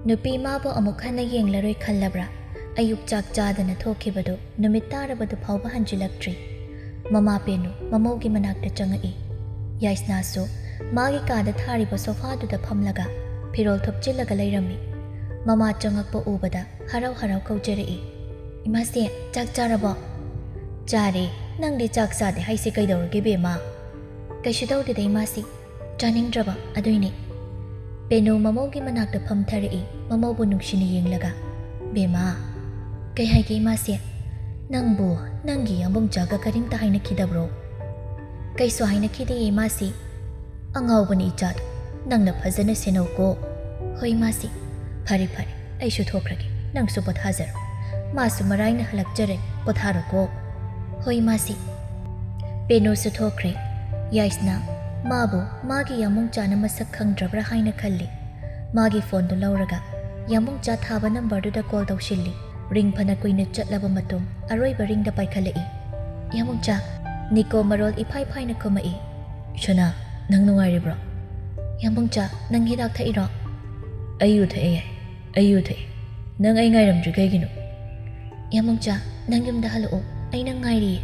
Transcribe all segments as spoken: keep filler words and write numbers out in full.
ꯅꯨꯄꯤ ꯃꯥꯕꯨ ꯑꯃꯨꯛ ꯍꯟꯅ ꯌꯦꯡꯂꯔꯣꯏ ꯈꯜꯂꯕ꯭ꯔꯥ? ꯑꯌꯨꯛ ꯆꯥꯛ ꯆꯥꯗꯅ ꯊꯣꯛꯈꯤꯕꯗꯨ ꯅꯨꯃꯤꯠ ꯇꯥꯔꯕꯗꯨ ꯐꯥꯎꯕ ꯍꯟꯖꯤꯜꯂꯛꯇ꯭ꯔꯤ꯫ ꯃꯃꯥ ꯄꯦꯅꯨ ꯃꯃꯧꯒꯤ ꯃꯅꯥꯛꯇ ꯆꯪꯉꯛꯏ꯫ ꯌꯥꯏꯁꯅꯥꯁꯨ ꯃꯥꯒꯤ ꯀꯥꯗ ꯊꯥꯔꯤꯕ ꯁꯣꯐꯥꯗꯨꯗ ꯐꯝꯂꯒ ꯐꯤꯔꯣꯜ ꯊꯨꯞꯆꯤꯜꯂꯒ ꯂꯩꯔꯝꯃꯤ꯫ ꯃꯃꯥ ꯆꯪꯉꯛꯄ ꯎꯕꯗ ꯍꯔꯥꯎ ꯍꯔꯥꯎ ꯀꯧꯖꯔꯛꯏ, "ꯏꯃꯥꯁꯦ, ꯆꯥꯛ ꯆꯥꯔꯕꯣ?" "ꯆꯥꯔꯦ꯫ ꯅꯪꯗꯤ ꯆꯥꯛ ꯆꯥꯗꯦ ꯍꯥꯏꯁꯦ ꯀꯩꯗꯧꯔꯒꯦ, ꯕꯦꯝꯃ?" "ꯀꯩꯁꯨ ꯇꯧꯗꯦꯗ, ꯏꯃꯥꯁꯤ꯫ ꯆꯥꯅꯤꯡꯗ꯭ꯔꯕ ꯑꯗꯨꯏꯅꯦ꯫" ꯄꯦꯅꯨ ꯃꯃꯧꯒꯤ ꯃꯅꯥꯛꯇ ꯐꯝꯊꯔꯛꯏ, ꯃꯃꯧꯕꯨ ꯅꯨꯡꯁꯤꯅ ꯌꯦꯡꯂꯒ꯫ "ꯕꯦꯝꯃ꯫" "ꯀꯩ ꯍꯥꯏꯒꯦ, ꯏꯃꯥꯁꯤ?" "ꯅꯪꯕꯨ ꯅꯪꯒꯤ ꯌꯥꯝꯕꯨꯡꯆꯥꯒ ꯀꯔꯤꯝꯇ ꯍꯥꯏꯅꯈꯤꯗꯕ꯭ꯔꯣ?" "ꯀꯩꯁꯨ ꯍꯥꯏꯅꯈꯤꯗꯦ, ꯏꯃꯥꯁꯤ꯫" "ꯑꯉꯥꯎꯕꯅꯤ ꯏꯆꯥꯗꯣ, ꯅꯪꯅ ꯐꯖꯅ ꯁꯦꯟꯅꯧꯀꯣ꯫" "ꯍꯣꯏ, ꯏꯃꯥꯁꯤ꯫" "ꯐꯔꯦ, ꯐꯔꯦ, ꯑꯩꯁꯨ ꯊꯣꯛꯈ꯭ꯔꯒꯦ, ꯅꯪꯁꯨ ꯄꯣꯊꯥꯖꯔꯣ꯫ ꯃꯥꯁꯨ ꯃꯔꯥꯏꯅ ꯍꯜꯂꯛꯆꯔꯦ, ꯄꯣꯊꯥꯔꯣꯀꯣ꯫" "ꯍꯣꯏ, ꯏꯃꯥꯁꯤ꯫" ꯄꯦꯅꯨꯁꯨ ꯊꯣꯛꯈ꯭ꯔꯦ꯫ ꯌꯥꯏꯁꯅꯥ ꯃꯥꯕꯨ ꯃꯥꯒꯤ ꯌꯥꯝꯕꯨꯡꯆꯥꯅ ꯃꯁꯛ ꯈꯪꯗ꯭ꯔꯕ꯭ꯔꯥ ꯍꯥꯏꯅ ꯈꯜꯂꯤ꯫ ꯃꯥꯒꯤ ꯐꯣꯟꯗꯨ ꯂꯧꯔꯒ ꯌꯥꯝꯕꯨꯡꯆꯥ ꯊꯥꯕ ꯅꯝꯕꯔꯗꯨꯗ ꯀꯣꯜ ꯇꯧꯁꯤꯜꯂꯤ꯫ ꯔꯤꯡ ꯐꯅ ꯀꯨꯏꯅ ꯆꯠꯂꯕ ꯃꯇꯨꯡ ꯑꯔꯣꯏꯕ ꯔꯤꯡꯗ ꯄꯥꯏꯈꯠꯂꯛꯏ꯫ ꯌꯥꯝꯕꯨꯡꯆꯥ꯫ ꯅꯤꯀꯣ ꯃꯔꯣꯜ ꯏꯐꯥꯏ ꯐꯥꯏꯅ ꯈꯨꯝꯃꯛꯏ꯫ "ꯁꯣꯅꯥ, ꯅꯪ ꯅꯨꯡꯉꯥꯏꯔꯤꯕ꯭ꯔꯣ?" "ꯌꯥꯝꯕꯨꯡꯆꯥ, ꯅꯪ ꯍꯤꯗꯥꯛ ꯊꯛꯏꯔꯣ?" "ꯑꯩ ꯌꯨ ꯊꯛꯑꯦ ꯌꯥꯏ, ꯑꯩ ꯌꯨ ꯊꯛꯑꯦ꯫ ꯅꯪ ꯑꯩ ꯉꯥꯏꯔꯝꯗ꯭ꯔꯤ ꯀꯩꯒꯤꯅꯣ?" "ꯌꯥꯝꯕꯨꯡꯆꯥ, ꯅꯪ ꯌꯨꯝꯗ ꯍꯜꯂꯛꯑꯣ, ꯑꯩ ꯅꯪ ꯉꯥꯏꯔꯤꯌꯦ꯫"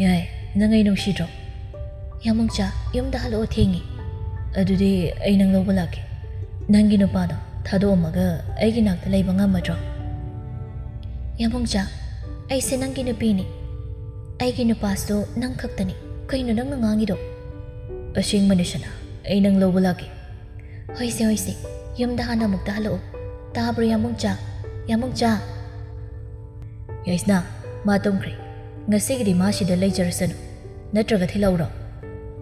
"ꯌꯥꯏ, ꯅꯪ ꯑꯩ ꯅꯨꯡꯁꯤꯗ꯭ꯔꯣ?" "ꯌꯥꯝꯕꯨꯡꯆꯥ, ꯌꯨꯝꯗ ꯍꯜꯂꯛꯑꯣ, ꯊꯦꯡꯉꯦ꯫" "ꯑꯗꯨꯗꯤ ꯑꯩ ꯅꯪ ꯂꯧꯕ ꯂꯥꯛꯀꯦ꯫ ꯅꯪꯒꯤ ꯅꯨꯄꯥꯗꯣ ꯊꯥꯗꯣꯛꯑꯝꯃꯒ ꯑꯩꯒꯤ ꯅꯥꯛꯇ ꯂꯩꯕ ꯉꯝꯃꯗ꯭ꯔꯣ?" "ꯌꯥꯝꯕꯨꯡꯆꯥ, ꯑꯩꯁꯦ ꯅꯪꯒꯤ ꯅꯨꯄꯤꯅꯤ꯫ ꯑꯩꯒꯤ ꯅꯨꯄꯥꯁꯨ ꯅꯪ ꯈꯛꯇꯅꯤ꯫ ꯀꯩꯅꯣ ꯅꯪꯅ ꯉꯥꯡꯉꯤꯗꯣ?" "ꯑꯁꯦꯡꯕꯅꯦ ꯁꯅꯥ, ꯑꯩ ꯅꯪ ꯂꯧꯕ ꯂꯥꯛꯀꯦ꯫" "ꯍꯣꯏꯁꯦ, ꯍꯣꯏꯁꯦ, ꯌꯨꯝꯗ ꯍꯥꯟꯅ ꯑꯃꯨꯛꯇ ꯍꯜꯂꯛꯑꯣ꯫ ꯇꯥꯕ꯭ꯔꯣ, ꯌꯥꯝꯕꯨꯡꯆꯥ? ꯌꯥꯝꯕꯨꯡꯆꯥ!" "ꯌꯥꯏꯁꯅꯥ, ꯃꯥ ꯇꯨꯝꯈ꯭ꯔꯦ꯫ ꯉꯁꯤꯒꯤꯗꯤ ꯃꯥ ꯁꯤꯗ ꯂꯩꯖꯔꯁꯅꯨ꯫ ꯅꯠꯇ꯭ꯔꯒ ꯊꯤꯜꯂꯛꯎꯔꯣ?"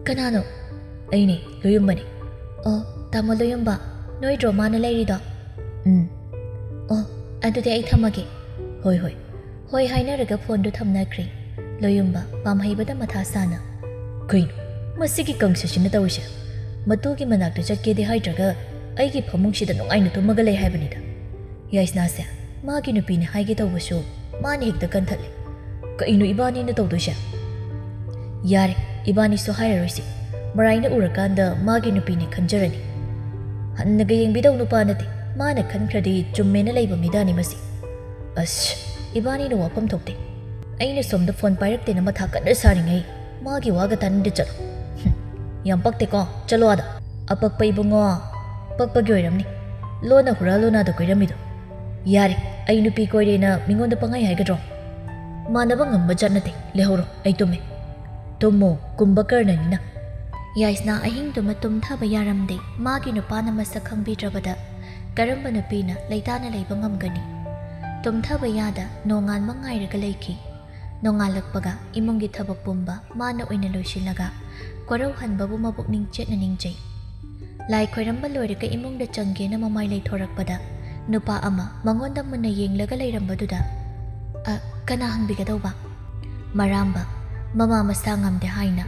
"ꯀꯅꯥꯅꯣ?" "ꯑꯩꯅꯦ, ꯂꯣꯌꯨꯝꯕꯅꯦ꯫" "ꯑꯣ, ꯇꯥꯃꯣ ꯂꯣꯌꯨꯝꯕ, ꯅꯣꯏꯗ꯭ꯔꯣ ꯃꯥꯅ ꯂꯩꯔꯤꯗꯣ?" "ꯎꯝ꯫" "ꯑꯣ, ꯑꯗꯨꯗꯤ ꯑꯩ ꯊꯝꯃꯒꯦ꯫" "ꯍꯣꯏ, ꯍꯣꯏ꯫" ꯍꯣꯏ ꯍꯥꯏꯅꯔꯒ ꯐꯣꯟꯗꯨ ꯊꯝꯅꯈ꯭ꯔꯦ꯫ ꯂꯣꯌꯨꯝꯕ ꯄꯥꯝꯍꯩꯕꯗ ꯃꯊꯥ ꯁꯥꯅ꯫ "ꯀꯩꯅꯣ, ꯃꯁꯤꯒꯤ ꯀꯪꯁꯤꯁꯤꯅ ꯇꯧꯔꯤꯁꯦ? ꯃꯇꯨꯒꯤ ꯃꯅꯥꯛꯇ ꯆꯠꯀꯦꯗꯤ ꯍꯥꯏꯗ꯭ꯔꯒ ꯑꯩꯒꯤ ꯐꯃꯨꯡꯁꯤꯗ ꯅꯨꯡꯉꯥꯏꯅ ꯇꯨꯝꯃꯒ ꯂꯩ ꯍꯥꯏꯕꯅꯤꯗ꯫" ꯌꯥꯏꯁꯅꯥꯁꯦ ꯃꯥꯒꯤ ꯅꯨꯄꯤꯅꯦ ꯍꯥꯏꯒꯦ ꯇꯧꯕꯁꯨ ꯃꯥꯅ ꯍꯦꯛꯇ ꯀꯟꯊꯠꯂꯦ꯫ "ꯀꯩꯅꯣ ꯏꯕꯥꯅꯤꯅ ꯇꯧꯗꯣꯏꯁꯦ?" "ꯌꯥꯔꯦ, ꯏꯕꯥꯅꯤꯁꯨ ꯍꯥꯏꯔꯔꯣꯏꯁꯤ꯫ ꯃꯔꯥꯏꯅ ꯎꯔꯀꯥꯟꯗ ꯃꯥꯒꯤ ꯅꯨꯄꯤꯅꯦ ꯈꯟꯖꯔꯅꯤ꯫ ꯍꯟꯅꯒ ꯌꯦꯡꯕꯤꯗꯧ ꯅꯨꯄꯥ ꯅꯠꯇꯦ꯫ ꯃꯥꯅ ꯈꯟꯈ꯭ꯔꯗꯤ ꯆꯨꯝꯃꯦꯅ ꯂꯩꯕ ꯃꯤꯗꯥꯅꯤ ꯃꯁꯤ꯫ ꯑꯁ, ꯏꯕꯥꯅꯤꯅ ꯋꯥꯐꯝ ꯊꯣꯛꯇꯦ꯫ ꯑꯩꯅ ꯁꯣꯝꯗ ꯐꯣꯟ ꯄꯥꯏꯔꯛꯇꯦꯅ ꯃꯊꯥ ꯀꯟꯅ ꯁꯥꯔꯤꯉꯩ ꯃꯥꯒꯤ ꯋꯥꯒ ꯇꯥꯅꯤꯡꯗꯦ, ꯆꯠꯂꯣ꯫ ꯍꯨꯝ, ꯌꯥꯝ ꯄꯛꯇꯦꯀꯣ, ꯆꯠꯂꯣ ꯑꯥꯗ꯫ ꯑꯄꯛꯄ ꯏꯕꯨꯡꯉꯣ, ꯄꯛꯄꯒꯤ ꯑꯣꯏꯔꯝꯅꯤ ꯂꯣꯟꯅ ꯍꯨꯔꯥ ꯂꯣꯟꯅꯥꯗ ꯀꯣꯏꯔꯝꯃꯤꯗꯣ꯫ ꯌꯥꯔꯦ, ꯑꯩ ꯅꯨꯄꯤ ꯀꯣꯏꯔꯦꯅ ꯃꯤꯉꯣꯟꯗ ꯄꯪꯍꯥꯏ ꯍꯥꯏꯒꯗ꯭ꯔꯣ? ꯃꯥꯟꯅꯕ ꯉꯝꯕ ꯖꯥꯠ ꯅꯠꯇꯦ, ꯂꯩꯍꯧꯔꯣ, ꯑꯩ ꯇꯨꯝꯃꯦ꯫ ꯇꯨꯝꯃꯣ, ꯀꯨꯝꯚꯀꯔꯅꯅꯤꯅ꯫ ꯌꯥꯏꯁꯅꯥ ꯑꯍꯤꯡꯗꯨꯃ ꯇꯨꯝꯊꯕ ꯌꯥꯔꯝꯗꯦ꯫ ꯃꯥꯒꯤ ꯅꯨꯄꯥꯅ ꯃꯁꯛ ꯈꯪꯕꯤꯗ꯭ꯔꯕꯗ ꯀꯔꯝꯕ ꯅꯨꯄꯤꯅ ꯂꯩꯇꯥꯅ ꯂꯩꯕ ꯉꯝꯒꯅꯤ? ꯇꯨꯝꯊꯕ ꯌꯥꯗ ꯅꯣꯡꯉꯥꯟꯕ ꯉꯥꯏꯔꯒ ꯂꯩꯈꯤ꯫ ꯅꯣꯡꯉꯥꯜꯂꯛꯄꯒ ꯏꯃꯨꯡꯒꯤ ꯊꯕꯛ ꯄꯨꯝꯕ ꯃꯥꯅ ꯑꯣꯏꯅ ꯂꯣꯏꯁꯤꯜꯂꯒ ꯀꯣꯔꯧꯍꯟꯕꯕꯨ ꯃꯕꯨꯛꯅꯤꯡ ꯆꯦꯠꯅ ꯅꯤꯡꯖꯩ꯫ ꯂꯥꯏ ꯈꯣꯏꯔꯝꯕ ꯂꯣꯏꯔꯒ ꯏꯃꯨꯡꯗ ꯆꯪꯒꯦꯅ ꯃꯃꯥꯏ ꯂꯩꯊꯣꯔꯛꯄꯗ ꯅꯨꯄꯥ ꯑꯃ ꯃꯉꯣꯟꯗ ꯃꯨꯟꯅ ꯌꯦꯡꯂꯒ ꯂꯩꯔꯝꯕꯗꯨꯗ, "ꯑ, ꯀꯅꯥ ꯍꯪꯕꯤꯒꯗꯧꯕ?" ꯃꯔꯥꯝꯕ, ꯃꯃꯥ ꯃꯁꯥ ꯉꯝꯗꯦ ꯍꯥꯏꯅ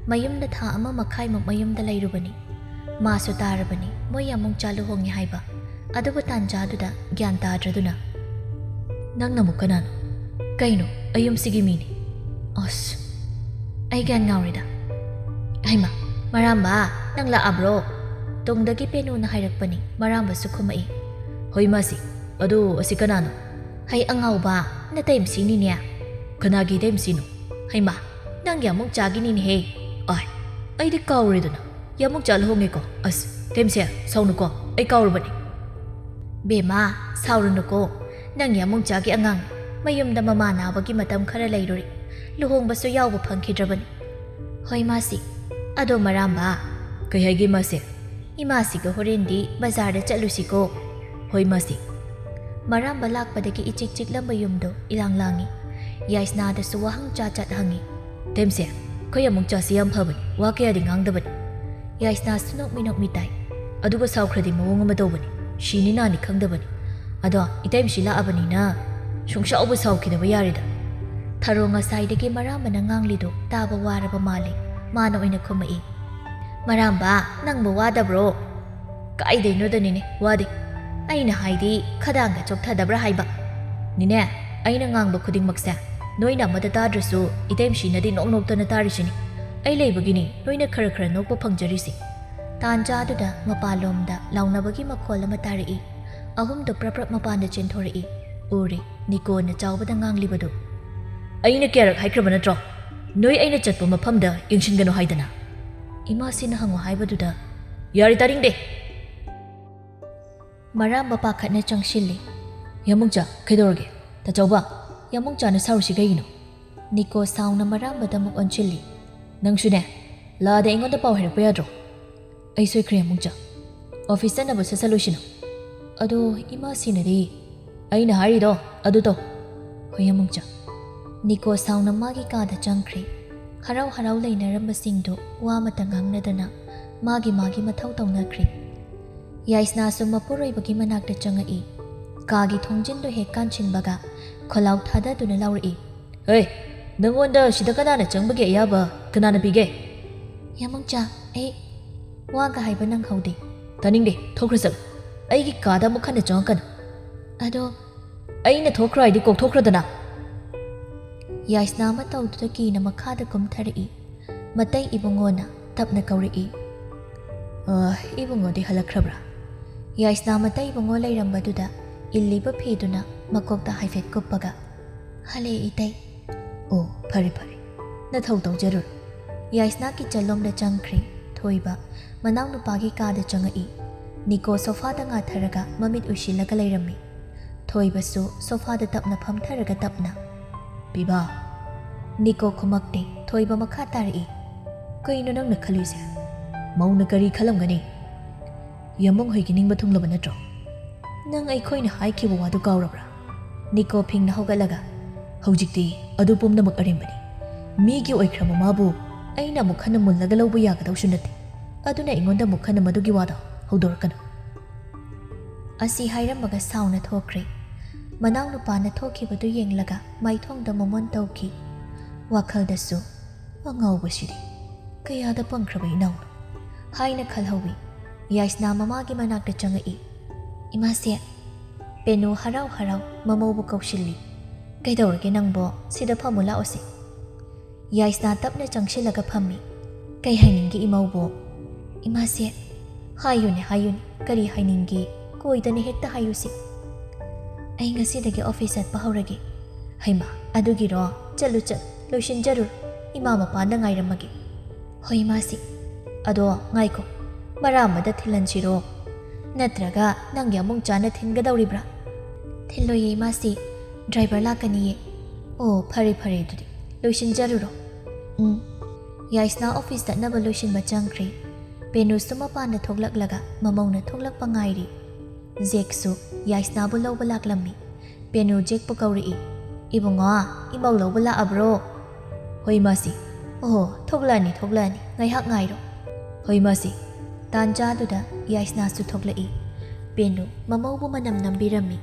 ꯃꯌꯨꯝꯗ ꯊꯥ ꯑꯃ ꯃꯈꯥꯏꯃꯨꯛ ꯃꯌꯨꯝꯗ ꯂꯩꯔꯨꯕꯅꯤ꯫ ꯃꯥꯁꯨ ꯇꯥꯔꯕꯅꯤ ꯃꯣꯏ ꯌꯥꯃꯨꯡꯆꯥ ꯂꯨꯍꯣꯡꯉꯦ ꯍꯥꯏꯕ꯫ ꯑꯗꯨꯕꯨ ꯇꯥꯟꯖꯥꯗꯨꯗ ꯒ꯭ꯌꯥꯟ ꯇꯥꯗ꯭ꯔꯗꯨꯅ, "ꯅꯪꯅ ꯑꯃꯨꯛ ꯀꯅꯥꯅꯣ? ꯀꯩꯅꯣ, ꯑꯌꯨꯝꯁꯤꯒꯤ ꯃꯤꯅꯤ꯫ ꯑꯁ, ꯑꯩ ꯒ꯭ꯌꯥꯟ ꯉꯥꯎꯔꯦꯗ꯫ ꯍꯩꯃꯥ, ꯃꯔꯥꯝꯕ, ꯅꯪ ꯂꯥꯛꯑꯕ꯭ꯔꯣ?" ꯇꯨꯡꯗꯒꯤ ꯄꯦꯅꯨꯅ ꯍꯥꯏꯔꯛꯄꯅꯤ꯫ ꯃꯔꯥꯝꯕꯁꯨ ꯈꯨꯝꯃꯛꯏ, "ꯍꯣꯏ ꯃꯥꯁꯤ, ꯑꯗꯨ ꯑꯁꯤ ꯀꯅꯥꯅꯣ?" "ꯍꯩ ꯑꯉꯥꯎꯕ, ꯅꯇꯩꯃꯁꯤꯅꯤꯅꯦ꯫" "ꯀꯅꯥꯒꯤ ꯏꯇꯩꯃꯁꯤꯅꯣ? ꯍꯩꯃꯥ, ꯅꯪꯒꯤ ꯑꯃꯨꯛ ꯆꯥꯒꯤꯅꯤꯅꯦꯍꯦ꯫ ꯑꯥꯏ, ꯑꯩꯗꯤ ꯀꯥꯎꯔꯦꯗꯅ꯫ ꯌꯥꯃꯨꯛ ꯆꯥ ꯂꯨꯍꯣꯡꯉꯦꯀꯣ꯫ ꯑꯁ, ꯇꯦꯝꯁꯦ, ꯁꯥꯎꯅꯨꯀꯣ, ꯑꯩ ꯀꯥꯎꯔꯕꯅꯤ꯫" "ꯕꯦꯝꯃ, ꯁꯥꯎꯔꯨꯅꯨꯀꯣ꯫ ꯅꯪ ꯌꯥꯃꯨꯛ ꯆꯥꯒꯤ ꯑꯉꯥꯡ ꯃꯌꯨꯝꯗ ꯃꯃꯥ ꯅꯥꯕꯒꯤ ꯃꯇꯝ ꯈꯔ ꯂꯩꯔꯨꯔꯦ꯫ ꯂꯨꯍꯣꯡꯕꯁꯨ ꯌꯥꯎꯕ ꯐꯪꯈꯤꯗ꯭ꯔꯕꯅꯤ꯫" "ꯍꯣꯏ ꯃꯥꯁꯤ꯫ ꯑꯗꯣ ꯃꯔꯥꯝꯕ꯫" "ꯀꯩ ꯍꯥꯏꯒꯦ ꯃꯥꯁꯦ?" "ꯏꯃꯥꯁꯤꯒ ꯍꯣꯔꯦꯟꯗꯤ ꯕꯖꯥꯔꯗ ꯆꯠꯂꯨꯁꯤꯀꯣ꯫" "ꯍꯣꯏ ꯃꯥꯁꯤ꯫" ꯃꯔꯥꯝꯕ ꯂꯥꯛꯄꯗꯒꯤ ꯏꯆꯤꯛ ꯆꯤꯛꯂꯝꯕ ꯌꯨꯝꯗꯣ ꯏꯂꯥꯡ ꯂꯥꯡꯉꯤ꯫ ꯌꯥꯏꯁꯅꯥꯗꯁꯨ ꯋꯥꯍꯪ ꯆꯥ ꯆꯠ ꯍꯪꯉꯤ꯫ "ꯇꯦꯝꯁꯦ, ꯑꯩꯈꯣꯏ ꯑꯃꯨꯛ ꯆꯥꯁꯤ ꯌꯥꯝ ꯐꯕꯅꯤ, ꯋꯥ ꯀꯌꯥꯗꯤ ꯉꯥꯡꯗꯕꯅꯤ꯫" ꯌꯥꯏꯁꯅꯥꯁꯨ ꯅꯣꯛꯃꯤ ꯅꯣꯛꯃꯤ ꯇꯥꯏ꯫ "ꯑꯗꯨꯒ ꯁꯥꯎꯈ꯭ꯔꯗꯤ ꯃꯑꯣꯡ ꯑꯃ ꯇꯧꯕꯅꯤ꯫ ꯁꯤꯅꯤ ꯅꯥꯅꯤ ꯈꯪꯗꯕꯅꯤ꯫ ꯑꯗꯣ ꯏꯇꯩꯃꯁꯤ ꯂꯥꯛꯑꯕꯅꯤꯅ ꯁꯨꯡꯁꯥꯎꯕꯨ ꯁꯥꯎꯈꯤꯗꯕ ꯌꯥꯔꯦꯗ꯫" ꯊꯔꯣ ꯉꯁꯥꯏꯗꯒꯤ ꯃꯔꯥꯝꯕꯅ ꯉꯥꯡꯂꯤꯗꯣ ꯇꯥꯕ ꯋꯥꯔꯕ ꯃꯥꯜꯂꯦ꯫ ꯃꯥꯅ ꯑꯣꯏꯅ ꯈꯨꯝꯃꯛꯏ꯫ "ꯃꯔꯥꯝꯕ, ꯅꯪꯕꯨ ꯋꯥꯗꯕ꯭ꯔꯣ?" "ꯀꯥꯏꯗꯩꯅꯣꯗ ꯅꯦꯅꯦ, ꯋꯥꯗꯦ꯫ ꯑꯩꯅ ꯍꯥꯏꯗꯤ ꯈꯗꯥꯡꯒ ꯆꯣꯛꯊꯗꯕ꯭ꯔꯥ ꯍꯥꯏꯕ꯫" "ꯅꯦꯅꯦ, ꯑꯩꯅ ꯉꯥꯡꯕ ꯈꯨꯗꯤꯡꯃꯛꯁꯦ ꯅꯣꯏꯅ ꯑꯃꯠꯇ ꯇꯥꯗ꯭ꯔꯁꯨ ꯏꯇꯩꯃꯁꯤꯅꯗꯤ ꯅꯣꯛ ꯅꯣꯛꯇꯅ ꯇꯥꯔꯤꯁꯤꯅꯤ꯫ ꯑꯩ ꯂꯩꯕꯒꯤꯅꯤ ꯅꯣꯏꯅ ꯈꯔ ꯈꯔ ꯅꯣꯛꯄ ꯐꯪꯖꯔꯤꯁꯤ꯫" ꯇꯥꯟꯖꯥꯗꯨꯗ ꯃꯄꯥꯟꯂꯣꯝꯗ ꯂꯥꯎꯅꯕꯒꯤ ꯃꯈꯣꯜ ꯑꯃ ꯇꯥꯔꯛꯏ꯫ ꯑꯍꯨꯝꯗꯣ ꯄ꯭ꯔꯞ ꯄ꯭ꯔꯞ ꯃꯄꯥꯟꯗ ꯆꯦꯟꯊꯣꯔꯛꯏ꯫ ꯎꯔꯦ, ꯅꯤꯀꯣꯅ ꯆꯥꯎꯕꯗ ꯉꯥꯡꯂꯤꯕꯗꯨ꯫ "ꯑꯩꯅ ꯀꯌꯥꯔꯛ ꯍꯥꯏꯈ꯭ꯔꯕ ꯅꯠꯇ꯭ꯔꯣ, ꯅꯣꯏ ꯑꯩꯅ ꯆꯠꯄ ꯃꯐꯝꯗ ꯌꯦꯡꯁꯤꯟꯒꯅꯨ ꯍꯥꯏꯗꯅ?" ꯏꯃꯥꯁꯤꯅ ꯍꯪꯉꯨ ꯍꯥꯏꯕꯗꯨꯗ, "ꯌꯥꯔꯦ, ꯇꯥꯅꯤꯡꯗꯦ!" ꯃꯔꯥꯝꯕ ꯄꯥꯈꯠꯅ ꯆꯪꯁꯤꯜꯂꯤ꯫ "ꯌꯥꯃꯨꯡꯆꯥ, ꯀꯩꯗꯧꯔꯒꯦ? ꯇꯥꯆꯧꯕ, ꯌꯥꯃꯨꯡꯆꯥꯅ ꯁꯥꯎꯔꯤꯁꯤ ꯀꯩꯒꯤꯅꯣ?" ꯅꯤꯀꯣ ꯁꯥꯎꯅ ꯃꯔꯥꯝꯕꯗ ꯑꯃꯨꯛ ꯑꯣꯟꯁꯤꯜꯂꯤ꯫ "ꯅꯪꯁꯨꯅꯦ, ꯂꯥꯛꯑꯗꯤ ꯑꯩꯉꯣꯟꯗ ꯄꯥꯎ ꯍꯥꯏꯔꯛꯄ ꯌꯥꯗ꯭ꯔꯣ? ꯑꯩ ꯁꯣꯏꯈ꯭ꯔꯦ, ꯌꯥꯃꯨꯡꯆꯥ꯫ ꯑꯣꯐꯤꯁ ꯆꯠꯅꯕ ꯁꯠ ꯁꯠ ꯂꯣꯏꯁꯤꯟꯅꯧ꯫ ꯑꯗꯣ ꯏꯃꯥꯁꯤꯅꯗꯤ?" "ꯑꯩꯅ ꯍꯥꯏꯔꯤꯗꯣ ꯑꯗꯨ ꯇꯧ꯫ ꯍꯣꯏ, ꯌꯥꯃꯨꯡꯆꯥ꯫" ꯅꯤꯀꯣ ꯁꯥꯎꯅ ꯃꯥꯒꯤ ꯀꯥꯗ ꯆꯪꯈ꯭ꯔꯦ꯫ ꯍꯔꯥꯎ ꯍꯔꯥꯎ ꯂꯩꯅꯔꯝꯕꯁꯤꯡꯗꯨ ꯋꯥ ꯑꯃꯇ ꯉꯥꯡꯅꯗꯅ ꯃꯥꯒꯤ ꯃꯥꯒꯤ ꯃꯊꯧ ꯇꯧꯅꯈ꯭ꯔꯦ꯫ ꯌꯥꯏꯁꯅꯥꯁꯨ ꯃꯄꯨꯔꯣꯏꯕꯒꯤ ꯃꯅꯥꯛꯇ ꯆꯪꯉꯛꯏ꯫ ꯀꯥꯒꯤ ꯊꯣꯡꯖꯤꯟꯗꯨ ꯍꯦꯛ ꯀꯥꯟꯁꯤꯟꯕꯒ ꯈꯣꯜꯂꯥꯎ ꯊꯥꯗꯗꯨꯅ ꯂꯥꯎꯔꯛꯏ꯫ "ꯍꯦ, ꯅꯪꯉꯣꯟꯗ ꯁꯤꯗ ꯀꯅꯥꯅ ꯆꯪꯕꯒꯤ ꯑꯌꯥꯕ ꯀꯅꯥꯅ ꯄꯤꯒꯦ?" "ꯌꯥꯃꯨꯡꯆꯥ, ꯑꯩ ꯋꯥꯒ ꯍꯥꯏꯕ ꯅꯪꯍꯧꯗꯦ꯫" "ꯇꯥꯅꯤꯡꯗꯦ, ꯊꯣꯛꯈ꯭ꯔ ꯆꯠꯂꯨ꯫ ꯑꯩꯒꯤ ꯀꯥꯗ ꯑꯃꯨꯛ ꯍꯟꯅ ꯆꯪꯉꯛꯀꯅꯨ꯫" "ꯑꯗꯣ?" "ꯑꯩꯅ ꯊꯣꯛꯈ꯭ꯔꯣ ꯍꯥꯏꯗꯤ ꯀꯣꯛꯊꯣꯛꯈ꯭ꯔꯗꯅ!" ꯌꯥꯏꯁꯅꯥ ꯃꯇꯧꯗꯨꯗ ꯀꯤꯅ ꯃꯈꯥꯗ ꯀꯨꯝꯊꯔꯛꯏ꯫ ꯃꯇꯩ ꯏꯕꯨꯡꯉꯣꯅ ꯇꯞꯅ ꯀꯧꯔꯛꯏ꯫ "ꯑ, ꯏꯕꯨꯡꯉꯣꯗꯤ ꯍꯜꯂꯛꯈ꯭ꯔꯕ꯭ꯔꯥ?" ꯌꯥꯏꯁꯅꯥ ꯃꯇꯩ ꯏꯕꯨꯡꯉꯣ ꯂꯩꯔꯝꯕꯗꯨꯗ ꯏꯜꯂꯤꯕ ꯐꯤꯗꯨꯅ ꯃꯀꯣꯛꯇ ꯍꯥꯏꯐꯦꯠ ꯀꯨꯞꯄꯒ, "ꯍꯜꯂꯛꯑꯦ, ꯏꯇꯩ꯫" "ꯑꯣ, ꯐꯔꯦ, ꯐꯔꯦ꯫ ꯅꯊꯧ ꯇꯧꯖꯔꯨꯔꯣ꯫" ꯌꯥꯏꯁꯅꯥ ꯀꯤꯆꯟꯂꯣꯝꯗ ꯆꯪꯈ꯭ꯔꯦ꯫ ꯊꯣꯏꯕ ꯃꯅꯥꯎꯅꯨꯄꯥꯒꯤ ꯀꯥꯗ ꯆꯪꯉꯛꯏ꯫ ꯅꯤꯀꯣ ꯁꯣꯐꯥꯗ ꯉꯥꯊꯔꯒ ꯃꯃꯤꯠ ꯎꯏꯁꯤꯜꯂꯒ ꯂꯩꯔꯝꯃꯤ꯫ ꯊꯣꯏꯕꯁꯨ ꯁꯣꯐꯥꯗ ꯇꯞꯅ ꯐꯝꯊꯔꯒ ꯇꯞꯅ, "ꯄꯤꯕꯥ!" ꯅꯤꯀꯣ ꯈꯨꯃꯛꯇꯦ꯫ ꯊꯣꯏꯕ ꯃꯈꯥ ꯇꯥꯔꯛꯏ꯫ "ꯀꯩꯅꯣ ꯅꯪꯅ ꯈꯜꯂꯤꯁꯦ? ꯃꯧꯅ ꯀꯔꯤ ꯈꯜꯂꯝꯒꯅꯤ? ꯌꯥꯃꯨꯡ ꯍꯣꯏꯒꯤ ꯅꯤꯡꯕ ꯊꯨꯡꯂꯕ ꯅꯠꯇ꯭ꯔꯣ? ꯅꯪ ꯑꯩꯈꯣꯏꯅ ꯍꯥꯏꯈꯤꯕ ꯋꯥꯗꯨ ꯀꯥꯎꯔꯕ꯭ꯔꯥ?" ꯅꯤꯀꯣ ꯐꯤꯡꯅ ꯍꯧꯒꯠꯂꯒ, "ꯍꯧꯖꯤꯛꯇꯤ ꯑꯗꯨ ꯄꯨꯝꯅꯃꯛ ꯑꯔꯦꯝꯕꯅꯤ꯫ ꯃꯤꯒꯤ ꯑꯣꯏꯈ꯭ꯔꯕ ꯃꯥꯕꯨ ꯑꯩꯅ ꯑꯃꯨꯛ ꯍꯟꯅ ꯃꯨꯜꯂꯒ ꯂꯧꯕ ꯌꯥꯒꯗꯧꯁꯨ ꯅꯠꯇꯦ꯫ ꯑꯗꯨꯅ ꯑꯩꯉꯣꯟꯗ ꯑꯃꯨꯛ ꯍꯟꯅ ꯃꯗꯨꯒꯤ ꯋꯥꯗꯣ ꯍꯧꯗꯣꯔꯛꯀꯅꯨ꯫" ꯑꯁꯤ ꯍꯥꯏꯔꯝꯃꯒ ꯁꯥꯎꯅ ꯊꯣꯛꯈ꯭ꯔꯦ꯫ ꯃꯅꯥꯎꯅꯨꯄꯥꯅ ꯊꯣꯛꯈꯤꯕꯗꯨ ꯌꯦꯡꯂꯒ ꯃꯥꯏꯊꯣꯡꯗ ꯃꯣꯃꯣꯟ ꯇꯧꯈꯤ꯫ ꯋꯥꯈꯜꯗꯁꯨ, "ꯑꯉꯥꯎꯕꯁꯤꯗꯤ, ꯀꯌꯥꯗ ꯄꯪꯈ꯭ꯔꯕ ꯏꯅꯥꯎꯅꯣ?" ꯍꯥꯏꯅ ꯈꯜꯍꯧꯏ꯫ ꯌꯥꯏꯁꯅꯥ ꯃꯃꯥꯒꯤ ꯃꯅꯥꯛꯇ ꯆꯪꯉꯛꯏ꯫ "ꯏꯃꯥꯁꯦ꯫" ꯄꯦꯅꯨ ꯍꯔꯥꯎ ꯍꯔꯥꯎ ꯃꯃꯧꯕꯨ ꯀꯧꯁꯤꯜꯂꯤ꯫ "ꯀꯩꯗꯧꯔꯒꯦ ꯅꯪꯕꯣ? ꯁꯤꯗ ꯐꯝꯃꯨ ꯂꯥꯛꯑꯣꯁꯦ꯫" ꯌꯥꯏꯁꯅꯥ ꯇꯞꯅ ꯆꯪꯁꯤꯜꯂꯒ ꯐꯝꯃꯤ꯫ "ꯀꯩ ꯍꯥꯏꯅꯤꯡꯒꯦ ꯏꯃꯧꯕꯣ?" "ꯏꯃꯥꯁꯦ, ꯍꯥꯏꯌꯨꯅꯦ, ꯍꯥꯏꯌꯨꯅꯦ, ꯀꯔꯤ ꯍꯥꯏꯅꯤꯡꯒꯦ? ꯀꯣꯏꯗꯅ ꯍꯦꯛꯇ ꯍꯥꯏꯌꯨꯁꯦ꯫" "ꯑꯩ ꯉꯁꯤꯗꯒꯤ ꯑꯣꯐꯤꯁ ꯆꯠꯄ ꯍꯧꯔꯒꯦ꯫" "ꯍꯩꯃꯥ, ꯑꯗꯨꯒꯤꯔꯣ? ꯆꯠꯂꯨ, ꯆꯠ, ꯂꯣꯏꯁꯤꯟꯖꯔꯨꯔꯣ꯫ ꯏꯃꯥ ꯃꯄꯥꯅ ꯉꯥꯏꯔꯝꯃꯒꯦ꯫" "ꯍꯣꯏ, ꯏꯃꯥꯁꯤ꯫" "ꯑꯗꯣ ꯉꯥꯏꯈꯣ, ꯃꯔꯥ ꯑꯃꯗ ꯊꯤꯜꯍꯟꯁꯤꯔꯣ? ꯅꯠꯇ꯭ꯔꯒ ꯅꯪꯒꯤ ꯑꯃꯨꯛ ꯆꯥꯅ ꯊꯤꯟꯒꯗꯧꯔꯤꯕ꯭ꯔꯥ?" "ꯊꯤꯜꯂꯣꯏꯌꯦ, ꯏꯃꯥꯁꯤ꯫ ꯗ꯭ꯔꯥꯏꯚꯔ ꯂꯥꯛꯀꯅꯤꯌꯦ꯫" "ꯑꯣ, ꯐꯔꯦ, ꯐꯔꯦ, ꯑꯗꯨꯗꯤ ꯂꯣꯏꯁꯤꯟꯖꯔꯨꯔꯣ꯫" ꯎꯝ꯫ ꯌꯥꯏꯁꯅꯥ ꯑꯣꯐꯤꯁ ꯆꯠꯅꯕ ꯂꯣꯏꯁꯤꯟꯕ ꯆꯪꯈ꯭ꯔꯦ꯫ ꯄꯦꯅꯨꯁꯨ ꯃꯄꯥꯟꯗ ꯊꯣꯛꯂꯛꯂꯒ ꯃꯃꯧꯅ ꯊꯣꯛꯂꯛꯄ ꯉꯥꯏꯔꯤ꯫ ꯖꯦꯛꯁꯨ ꯌꯥꯏꯁꯅꯥꯕꯨ ꯂꯧꯕ ꯂꯥꯛꯂꯝꯃꯤ꯫ ꯄꯦꯅꯨ ꯖꯦꯛꯄꯨ ꯀꯧꯔꯛꯏ꯫ "ꯏꯕꯨꯡꯉꯣ, ꯏꯃꯧ ꯂꯧꯕ ꯂꯥꯛꯑꯕ꯭ꯔꯣ?" "ꯍꯣꯏ, ꯃꯥꯁꯤ꯫" "ꯑꯣꯍꯣ, ꯊꯣꯛꯂꯛꯑꯅꯤ, ꯊꯣꯛꯂꯛꯑꯅꯤ, ꯉꯥꯏꯍꯥꯛ ꯉꯥꯏꯔꯣ꯫" "ꯍꯣꯏ, ꯃꯥꯁꯤ꯫" ꯇꯥꯟꯖꯥꯗꯨꯗ ꯌꯥꯏꯁꯅꯥꯁꯨ ꯊꯣꯛꯂꯛꯏ꯫ ꯄꯦꯅꯨ ꯃꯃꯧꯕꯨ ꯃꯅꯝ ꯅꯝꯕꯤꯔꯝꯃꯤ꯫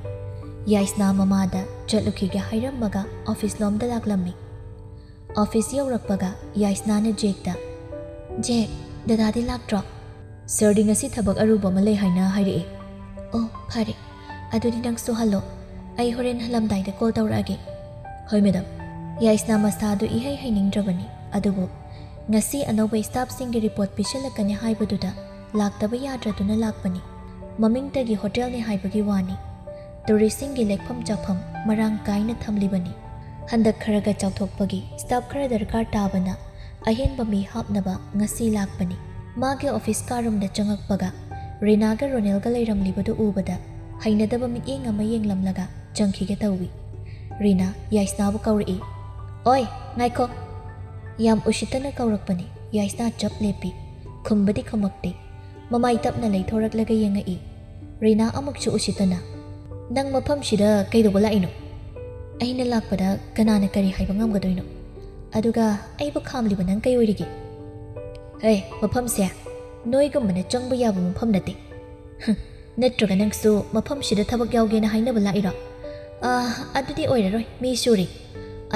ꯌꯥꯏꯁꯅꯥ ꯃꯃꯥꯗ ꯆꯠꯂꯨꯈꯤꯒꯦ ꯍꯥꯏꯔꯝꯃꯒ ꯑꯣꯐꯤꯁ ꯂꯣꯝꯗ ꯂꯥꯛꯂꯝꯃꯤ꯫ ꯑꯣꯐꯤꯁ ꯌꯧꯔꯛꯄꯒ ꯌꯥꯏꯁꯅꯥꯅ ꯖꯦꯛꯇ, "ꯖꯦꯛ, ꯗꯗꯥꯗꯤ ꯂꯥꯛꯇ꯭ꯔꯣ?" "ꯁꯔꯗꯤ ꯉꯁꯤ ꯊꯕꯛ ꯑꯔꯨꯕ ꯑꯃ ꯂꯩ ꯍꯥꯏꯅ ꯍꯥꯏꯔꯛꯑꯦ꯫" "ꯑꯣ, ꯐꯔꯦ꯫ ꯑꯗꯨꯗꯤ ꯅꯪꯁꯨ ꯍꯜꯂꯣ꯫ ꯑꯩ ꯍꯣꯔꯦꯟ ꯍꯜꯂꯝꯗꯥꯏꯗ ꯀꯣꯜ ꯇꯧꯔꯛꯑꯒꯦ꯫" "ꯍꯣꯏ, ꯃꯦꯗꯝ꯫" ꯌꯥꯏꯁꯅꯥ ꯃꯁꯥꯗꯨ ꯏꯍꯩ ꯍꯩꯅꯤꯡꯗ꯭ꯔꯕꯅꯤ, ꯑꯗꯨꯕꯨ ꯉꯁꯤ ꯑꯅꯧꯕ ꯁ꯭ꯇꯥꯐꯁꯤꯡꯒꯤ ꯔꯤꯄꯣꯔꯠ ꯄꯤꯁꯤꯜꯂꯛꯀꯅꯤ ꯍꯥꯏꯕꯗꯨꯗ ꯂꯥꯛꯇꯕ ꯌꯥꯗ꯭ꯔꯗꯨꯅ ꯂꯥꯛꯄꯅꯤ꯫ ꯃꯃꯤꯡꯇꯒꯤ ꯍꯣꯇꯦꯜꯅꯤ ꯍꯥꯏꯕꯒꯤ ꯋꯥꯅꯤ꯫ ꯇꯨꯔꯤꯁꯁꯤꯡꯒꯤ ꯂꯦꯛꯐꯝ ꯆꯥꯐꯝ ꯃꯔꯥꯡ ꯀꯥꯏꯅ ꯊꯝꯂꯤꯕꯅꯤ꯫ ꯍꯟꯗꯛ ꯈꯔꯒ ꯆꯥꯎꯊꯣꯛꯄꯒꯤ ꯁ꯭ꯇꯥꯐ ꯈꯔ ꯗꯔꯀꯥꯔ ꯇꯥꯕꯅ ꯑꯍꯦꯟꯕ ꯃꯤ ꯍꯥꯞꯅꯕ ꯉꯁꯤ ꯂꯥꯛꯄꯅꯤ꯫ ꯃꯥꯒꯤ ꯑꯣꯐꯤꯁ ꯀꯥ ꯔꯨꯝꯗ ꯆꯪꯉꯛꯄꯒ ꯔꯤꯅꯥꯒ ꯔꯣꯅꯦꯜꯒ ꯂꯩꯔꯝꯂꯤꯕꯗꯨ ꯎꯕꯗ ꯍꯩꯅꯗꯕ ꯃꯤꯠꯌꯦꯡ ꯑꯃ ꯌꯦꯡꯂꯝꯂꯒ ꯆꯪꯈꯤꯒꯦ ꯇꯧꯏ꯫ ꯔꯤꯅꯥ ꯌꯥꯏꯁꯅꯥꯕꯨ ꯀꯧꯔꯛꯏ꯫ "ꯑꯣꯏ, ꯉꯥꯏꯈꯣ!" ꯌꯥꯝ ꯎꯁꯤꯠꯇꯅ ꯀꯧꯔꯛꯄꯅꯤ꯫ ꯌꯥꯏꯁꯅꯥ ꯆꯞ ꯂꯦꯞꯄꯤ꯫ ꯈꯨꯝꯕꯗꯤ ꯈꯨꯝꯃꯛꯇꯦ꯫ ꯃꯃꯥꯏ ꯇꯞꯅ ꯂꯩꯊꯣꯔꯛꯂꯒ ꯌꯦꯡꯉꯛꯏ꯫ ꯔꯤꯅꯥ ꯑꯃꯨꯛꯁꯨ ꯎꯁꯤꯠꯇꯅ, "ꯅꯪ ꯃꯐꯝꯁꯤꯗ ꯀꯩꯗꯧꯕ ꯂꯥꯛꯏꯅꯣ?" "ꯑꯩꯅ ꯂꯥꯛꯄꯗ ꯀꯅꯥꯅ ꯀꯔꯤ ꯍꯥꯏꯕ ꯉꯝꯒꯗꯣꯏꯅꯣ? ꯑꯗꯨꯒ ꯑꯩꯕꯨ ꯈꯥꯝꯂꯤꯕ ꯅꯪ ꯀꯩ ꯑꯣꯏꯔꯤꯒꯦ?" "ꯍꯦ, ꯃꯐꯝꯁꯦ ꯅꯣꯏꯒꯨꯝꯕꯅ ꯆꯪꯕ ꯌꯥꯕ ꯃꯐꯝ ꯅꯠꯇꯦ꯫" "ꯍꯝ, ꯅꯠꯇ꯭ꯔꯒ ꯅꯪꯁꯨ ꯃꯐꯝꯁꯤꯗ ꯊꯕꯛ ꯌꯥꯎꯒꯦꯅ ꯍꯥꯏꯅꯕ ꯂꯥꯛꯏꯔꯣ?" "ꯑꯥ, ꯑꯗꯨꯗꯤ ꯑꯣꯏꯔꯔꯣꯏ, ꯃꯤ ꯁꯨꯔꯤ꯫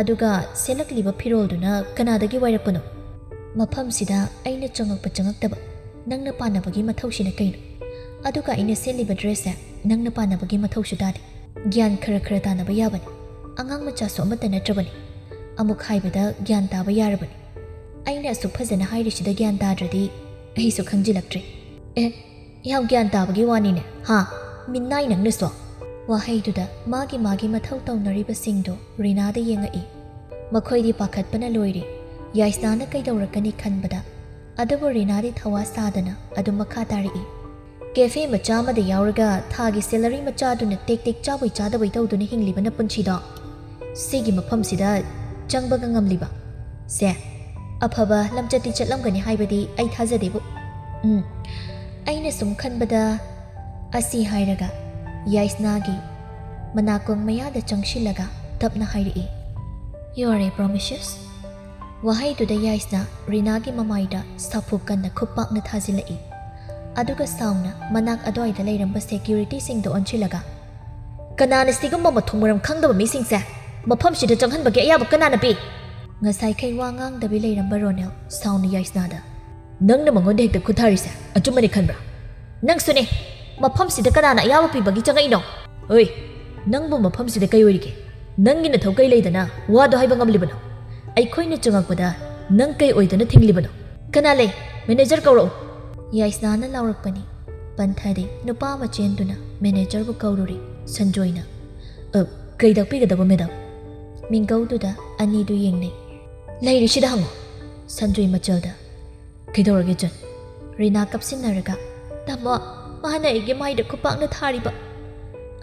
ꯑꯗꯨꯒ ꯁꯦꯠꯂꯛꯂꯤꯕ ꯐꯤꯔꯣꯜꯗꯨꯅ ꯀꯅꯥꯗꯒꯤ ꯋꯥꯏꯔꯛꯄꯅꯣ?" "ꯃꯐꯝꯁꯤꯗ ꯑꯩꯅ ꯆꯪꯉꯛꯄ ꯆꯪꯉꯛꯇꯕ ꯅꯪꯅ ꯄꯥꯟꯅꯕꯒꯤ ꯃꯊꯧꯁꯤꯅ ꯀꯩꯅꯣ? ꯑꯗꯨꯒ ꯑꯩꯅ ꯁꯦꯠꯂꯤꯕ ꯗ꯭ꯔꯦꯁꯁꯦ ꯅꯪꯅ ꯄꯥꯟꯅꯕꯒꯤ ꯃꯊꯧꯁꯨ ꯇꯥꯗꯦ꯫ ꯒ꯭ꯌꯥꯟ ꯈꯔ ꯈꯔ ꯇꯥꯅꯕ ꯌꯥꯕꯅꯤ꯫ ꯑꯉꯥꯡ ꯃꯆꯥꯁꯨ ꯑꯃꯠꯇ ꯅꯠꯇ꯭ꯔꯕꯅꯤ꯫ ꯑꯃꯨꯛ ꯍꯥꯏꯕꯗ ꯒ꯭ꯌꯥꯟ ꯇꯥꯕ ꯌꯥꯔꯕꯅꯤ꯫ ꯑꯩꯅ ꯑꯁꯨꯛ ꯐꯖꯅ ꯍꯥꯏꯔꯤꯁꯤꯗ ꯒ꯭ꯌꯥꯟ ꯇꯥꯗ꯭ꯔꯗꯤ ꯑꯩꯁꯨ ꯈꯪꯖꯤꯜꯂꯛꯇ꯭ꯔꯦ꯫ ꯑꯦ, ꯌꯥꯝ ꯒ꯭ꯌꯥꯟ ꯇꯥꯕꯒꯤ ꯋꯥꯅꯤꯅꯦ, ꯍꯥ? ꯃꯤꯅꯥꯏ ꯅꯪꯅꯁꯨ꯫ ꯋꯥꯍꯩꯗꯨꯗ ꯃꯥꯒꯤ ꯃꯥꯒꯤ ꯃꯊꯧ ꯇꯧꯅꯔꯤꯕꯁꯤꯡꯗꯨ ꯔꯤꯅꯥꯗ ꯌꯦꯡꯉꯛꯏ꯫ ꯃꯈꯣꯏꯗꯤ ꯄꯥꯈꯠꯄꯅ ꯂꯣꯏꯔꯦ꯫ ꯌꯥꯏꯁꯅꯥꯅ ꯀꯩꯗꯧꯔꯛꯀꯅꯤ ꯈꯟꯕꯗ꯫ ꯑꯗꯨꯕꯨ ꯔꯤꯅꯥꯗꯤ ꯊꯋꯥ ꯁꯥꯗꯅ ꯑꯗꯨꯝ ꯃꯈꯥ ꯇꯥꯔꯛꯏ꯫ "ꯀꯦꯐꯦ ꯃꯆꯥ ꯑꯃꯗ ꯌꯥꯎꯔꯒ ꯊꯥꯒꯤ ꯁꯦꯂꯔꯤ ꯃꯆꯥꯗꯨꯅ ꯇꯦꯛ ꯇꯦꯛ ꯆꯥꯕꯣꯏ ꯆꯥꯗꯕꯣꯏ ꯇꯧꯗꯨꯅ ꯍꯤꯡꯂꯤꯕ ꯅꯄꯨꯟꯁꯤꯗꯣ ꯁꯤꯒꯤ ꯃꯐꯝꯁꯤꯗ ꯆꯪꯕꯒ ꯉꯝꯂꯤꯕ? ꯁꯦ, ꯑꯐꯕ ꯂꯝꯆꯠꯇꯤ ꯆꯠꯂꯝꯒꯅꯤ ꯍꯥꯏꯕꯗꯤ ꯑꯩ ꯊꯥꯖꯗꯦꯕꯨ꯫ ꯎꯝ, ꯑꯩꯅ ꯁꯨꯝ ꯈꯟꯕꯗ," ꯑꯁꯤ ꯍꯥꯏꯔꯒ ꯌꯥꯏꯁꯅꯥꯒꯤ ꯃꯅꯥꯀꯣꯡ ꯃꯌꯥꯗ ꯆꯪꯁꯤꯜꯂꯒ ꯇꯞꯅ ꯍꯥꯏꯔꯛꯏ, "You are a promiscuous." ꯋꯥꯍꯩꯗꯨꯗ ꯌꯥꯏꯁꯅꯥ ꯔꯤꯅꯥꯒꯤ ꯃꯃꯥꯏꯗ ꯁꯥꯐꯨ ꯀꯟꯅ ꯈꯨꯞꯄꯥꯛꯅ ꯊꯥꯖꯤꯜꯂꯛꯏ꯫ ꯑꯗꯨꯒ ꯁꯥꯎꯅ ꯃꯅꯥꯛ ꯑꯗꯨꯋꯥꯏꯗ ꯂꯩꯔꯝꯕ ꯁꯦꯀ꯭ꯌꯨꯔꯤꯇꯤꯁꯤꯡꯗ ꯑꯣꯟꯁꯤꯜꯂꯒ, "ꯀꯅꯥꯅ ꯁꯤꯒꯨꯝꯕ ꯃꯊꯣꯡ ꯃꯔꯝ ꯈꯪꯗꯕ ꯃꯤꯁꯤꯡꯁꯦ ꯃꯐꯝꯁꯤꯗ ꯆꯪꯍꯟꯕꯒꯤ ꯑꯌꯥꯕ ꯀꯅꯥꯅ ꯄꯤ?" ꯉꯁꯥꯏꯈꯩ ꯋꯥ ꯉꯥꯡꯗꯕꯤ ꯂꯩꯔꯝꯕ ꯔꯣꯅꯦꯜ ꯁꯥꯎꯅ ꯌꯥꯏꯁꯅꯥꯗ, "ꯅꯪꯅ ꯃꯉꯣꯟꯗ ꯍꯦꯛꯇ ꯈꯨꯠ ꯊꯥꯔꯤꯁꯦ ꯑꯆꯨꯝꯕꯅꯤ ꯈꯟꯕ꯭ꯔꯥ? ꯅꯪꯁꯨꯅꯦ, ꯃꯐꯝꯁꯤꯗ ꯀꯅꯥꯅ ꯑꯌꯥꯕ ꯄꯤꯕꯒꯤ ꯆꯪꯉꯛꯏꯅꯣ?" "ꯑꯣꯏ, ꯅꯪꯕꯨ ꯃꯐꯝꯁꯤꯗ ꯀꯩ ꯑꯣꯏꯔꯤꯒꯦ? ꯅꯪꯒꯤ ꯅꯊꯧ ꯀꯩ ꯂꯩꯗꯅ ꯋꯥꯗꯣ ꯍꯥꯏꯕ ꯉꯝꯂꯤꯕꯅꯣ? ꯑꯩꯈꯣꯏꯅ ꯆꯪꯉꯛꯄꯗ ꯅꯪ ꯀꯩ ꯑꯣꯏꯗꯅ ꯊꯤꯡꯂꯤꯕꯅꯣ? ꯀꯅꯥ ꯂꯩ? ꯃꯦꯅꯦꯖꯔ ꯀꯧꯔꯛꯎ!" ꯌꯥꯏꯁꯅꯥꯅ ꯂꯥꯎꯔꯛꯄꯅꯤ꯫ ꯄꯟꯊꯗꯦ ꯅꯨꯄꯥ ꯑꯃ ꯆꯦꯟꯗꯨꯅ ꯃꯦꯅꯦꯖꯔꯕꯨ ꯀꯧꯔꯨꯔꯦ꯫ ꯁꯟꯖꯣꯏꯅ, "ꯑ, ꯀꯩ ꯇꯥꯛꯄꯤꯒꯗꯕ, ꯃꯦꯗꯥꯝ?" ꯃꯤꯡꯒꯧꯗꯨꯗ ꯑꯅꯤꯗꯨ ꯌꯦꯡꯅꯩ꯫ "ꯂꯩꯔꯤꯁꯤꯗ ꯍꯪꯉꯨ!" ꯁꯟꯖꯣꯏ ꯃꯆꯜꯗ꯫ "ꯀꯩꯗꯧꯔꯒꯦ ꯆꯟ?" ꯔꯤꯅꯥ ꯀꯞꯁꯤꯟꯅꯔꯒ, "ꯇꯥꯃꯣ, ꯃꯥꯅ ꯑꯩꯒꯤ ꯃꯥꯏꯗ ꯈꯨꯄꯥꯛꯅ ꯊꯥꯔꯤꯕ!"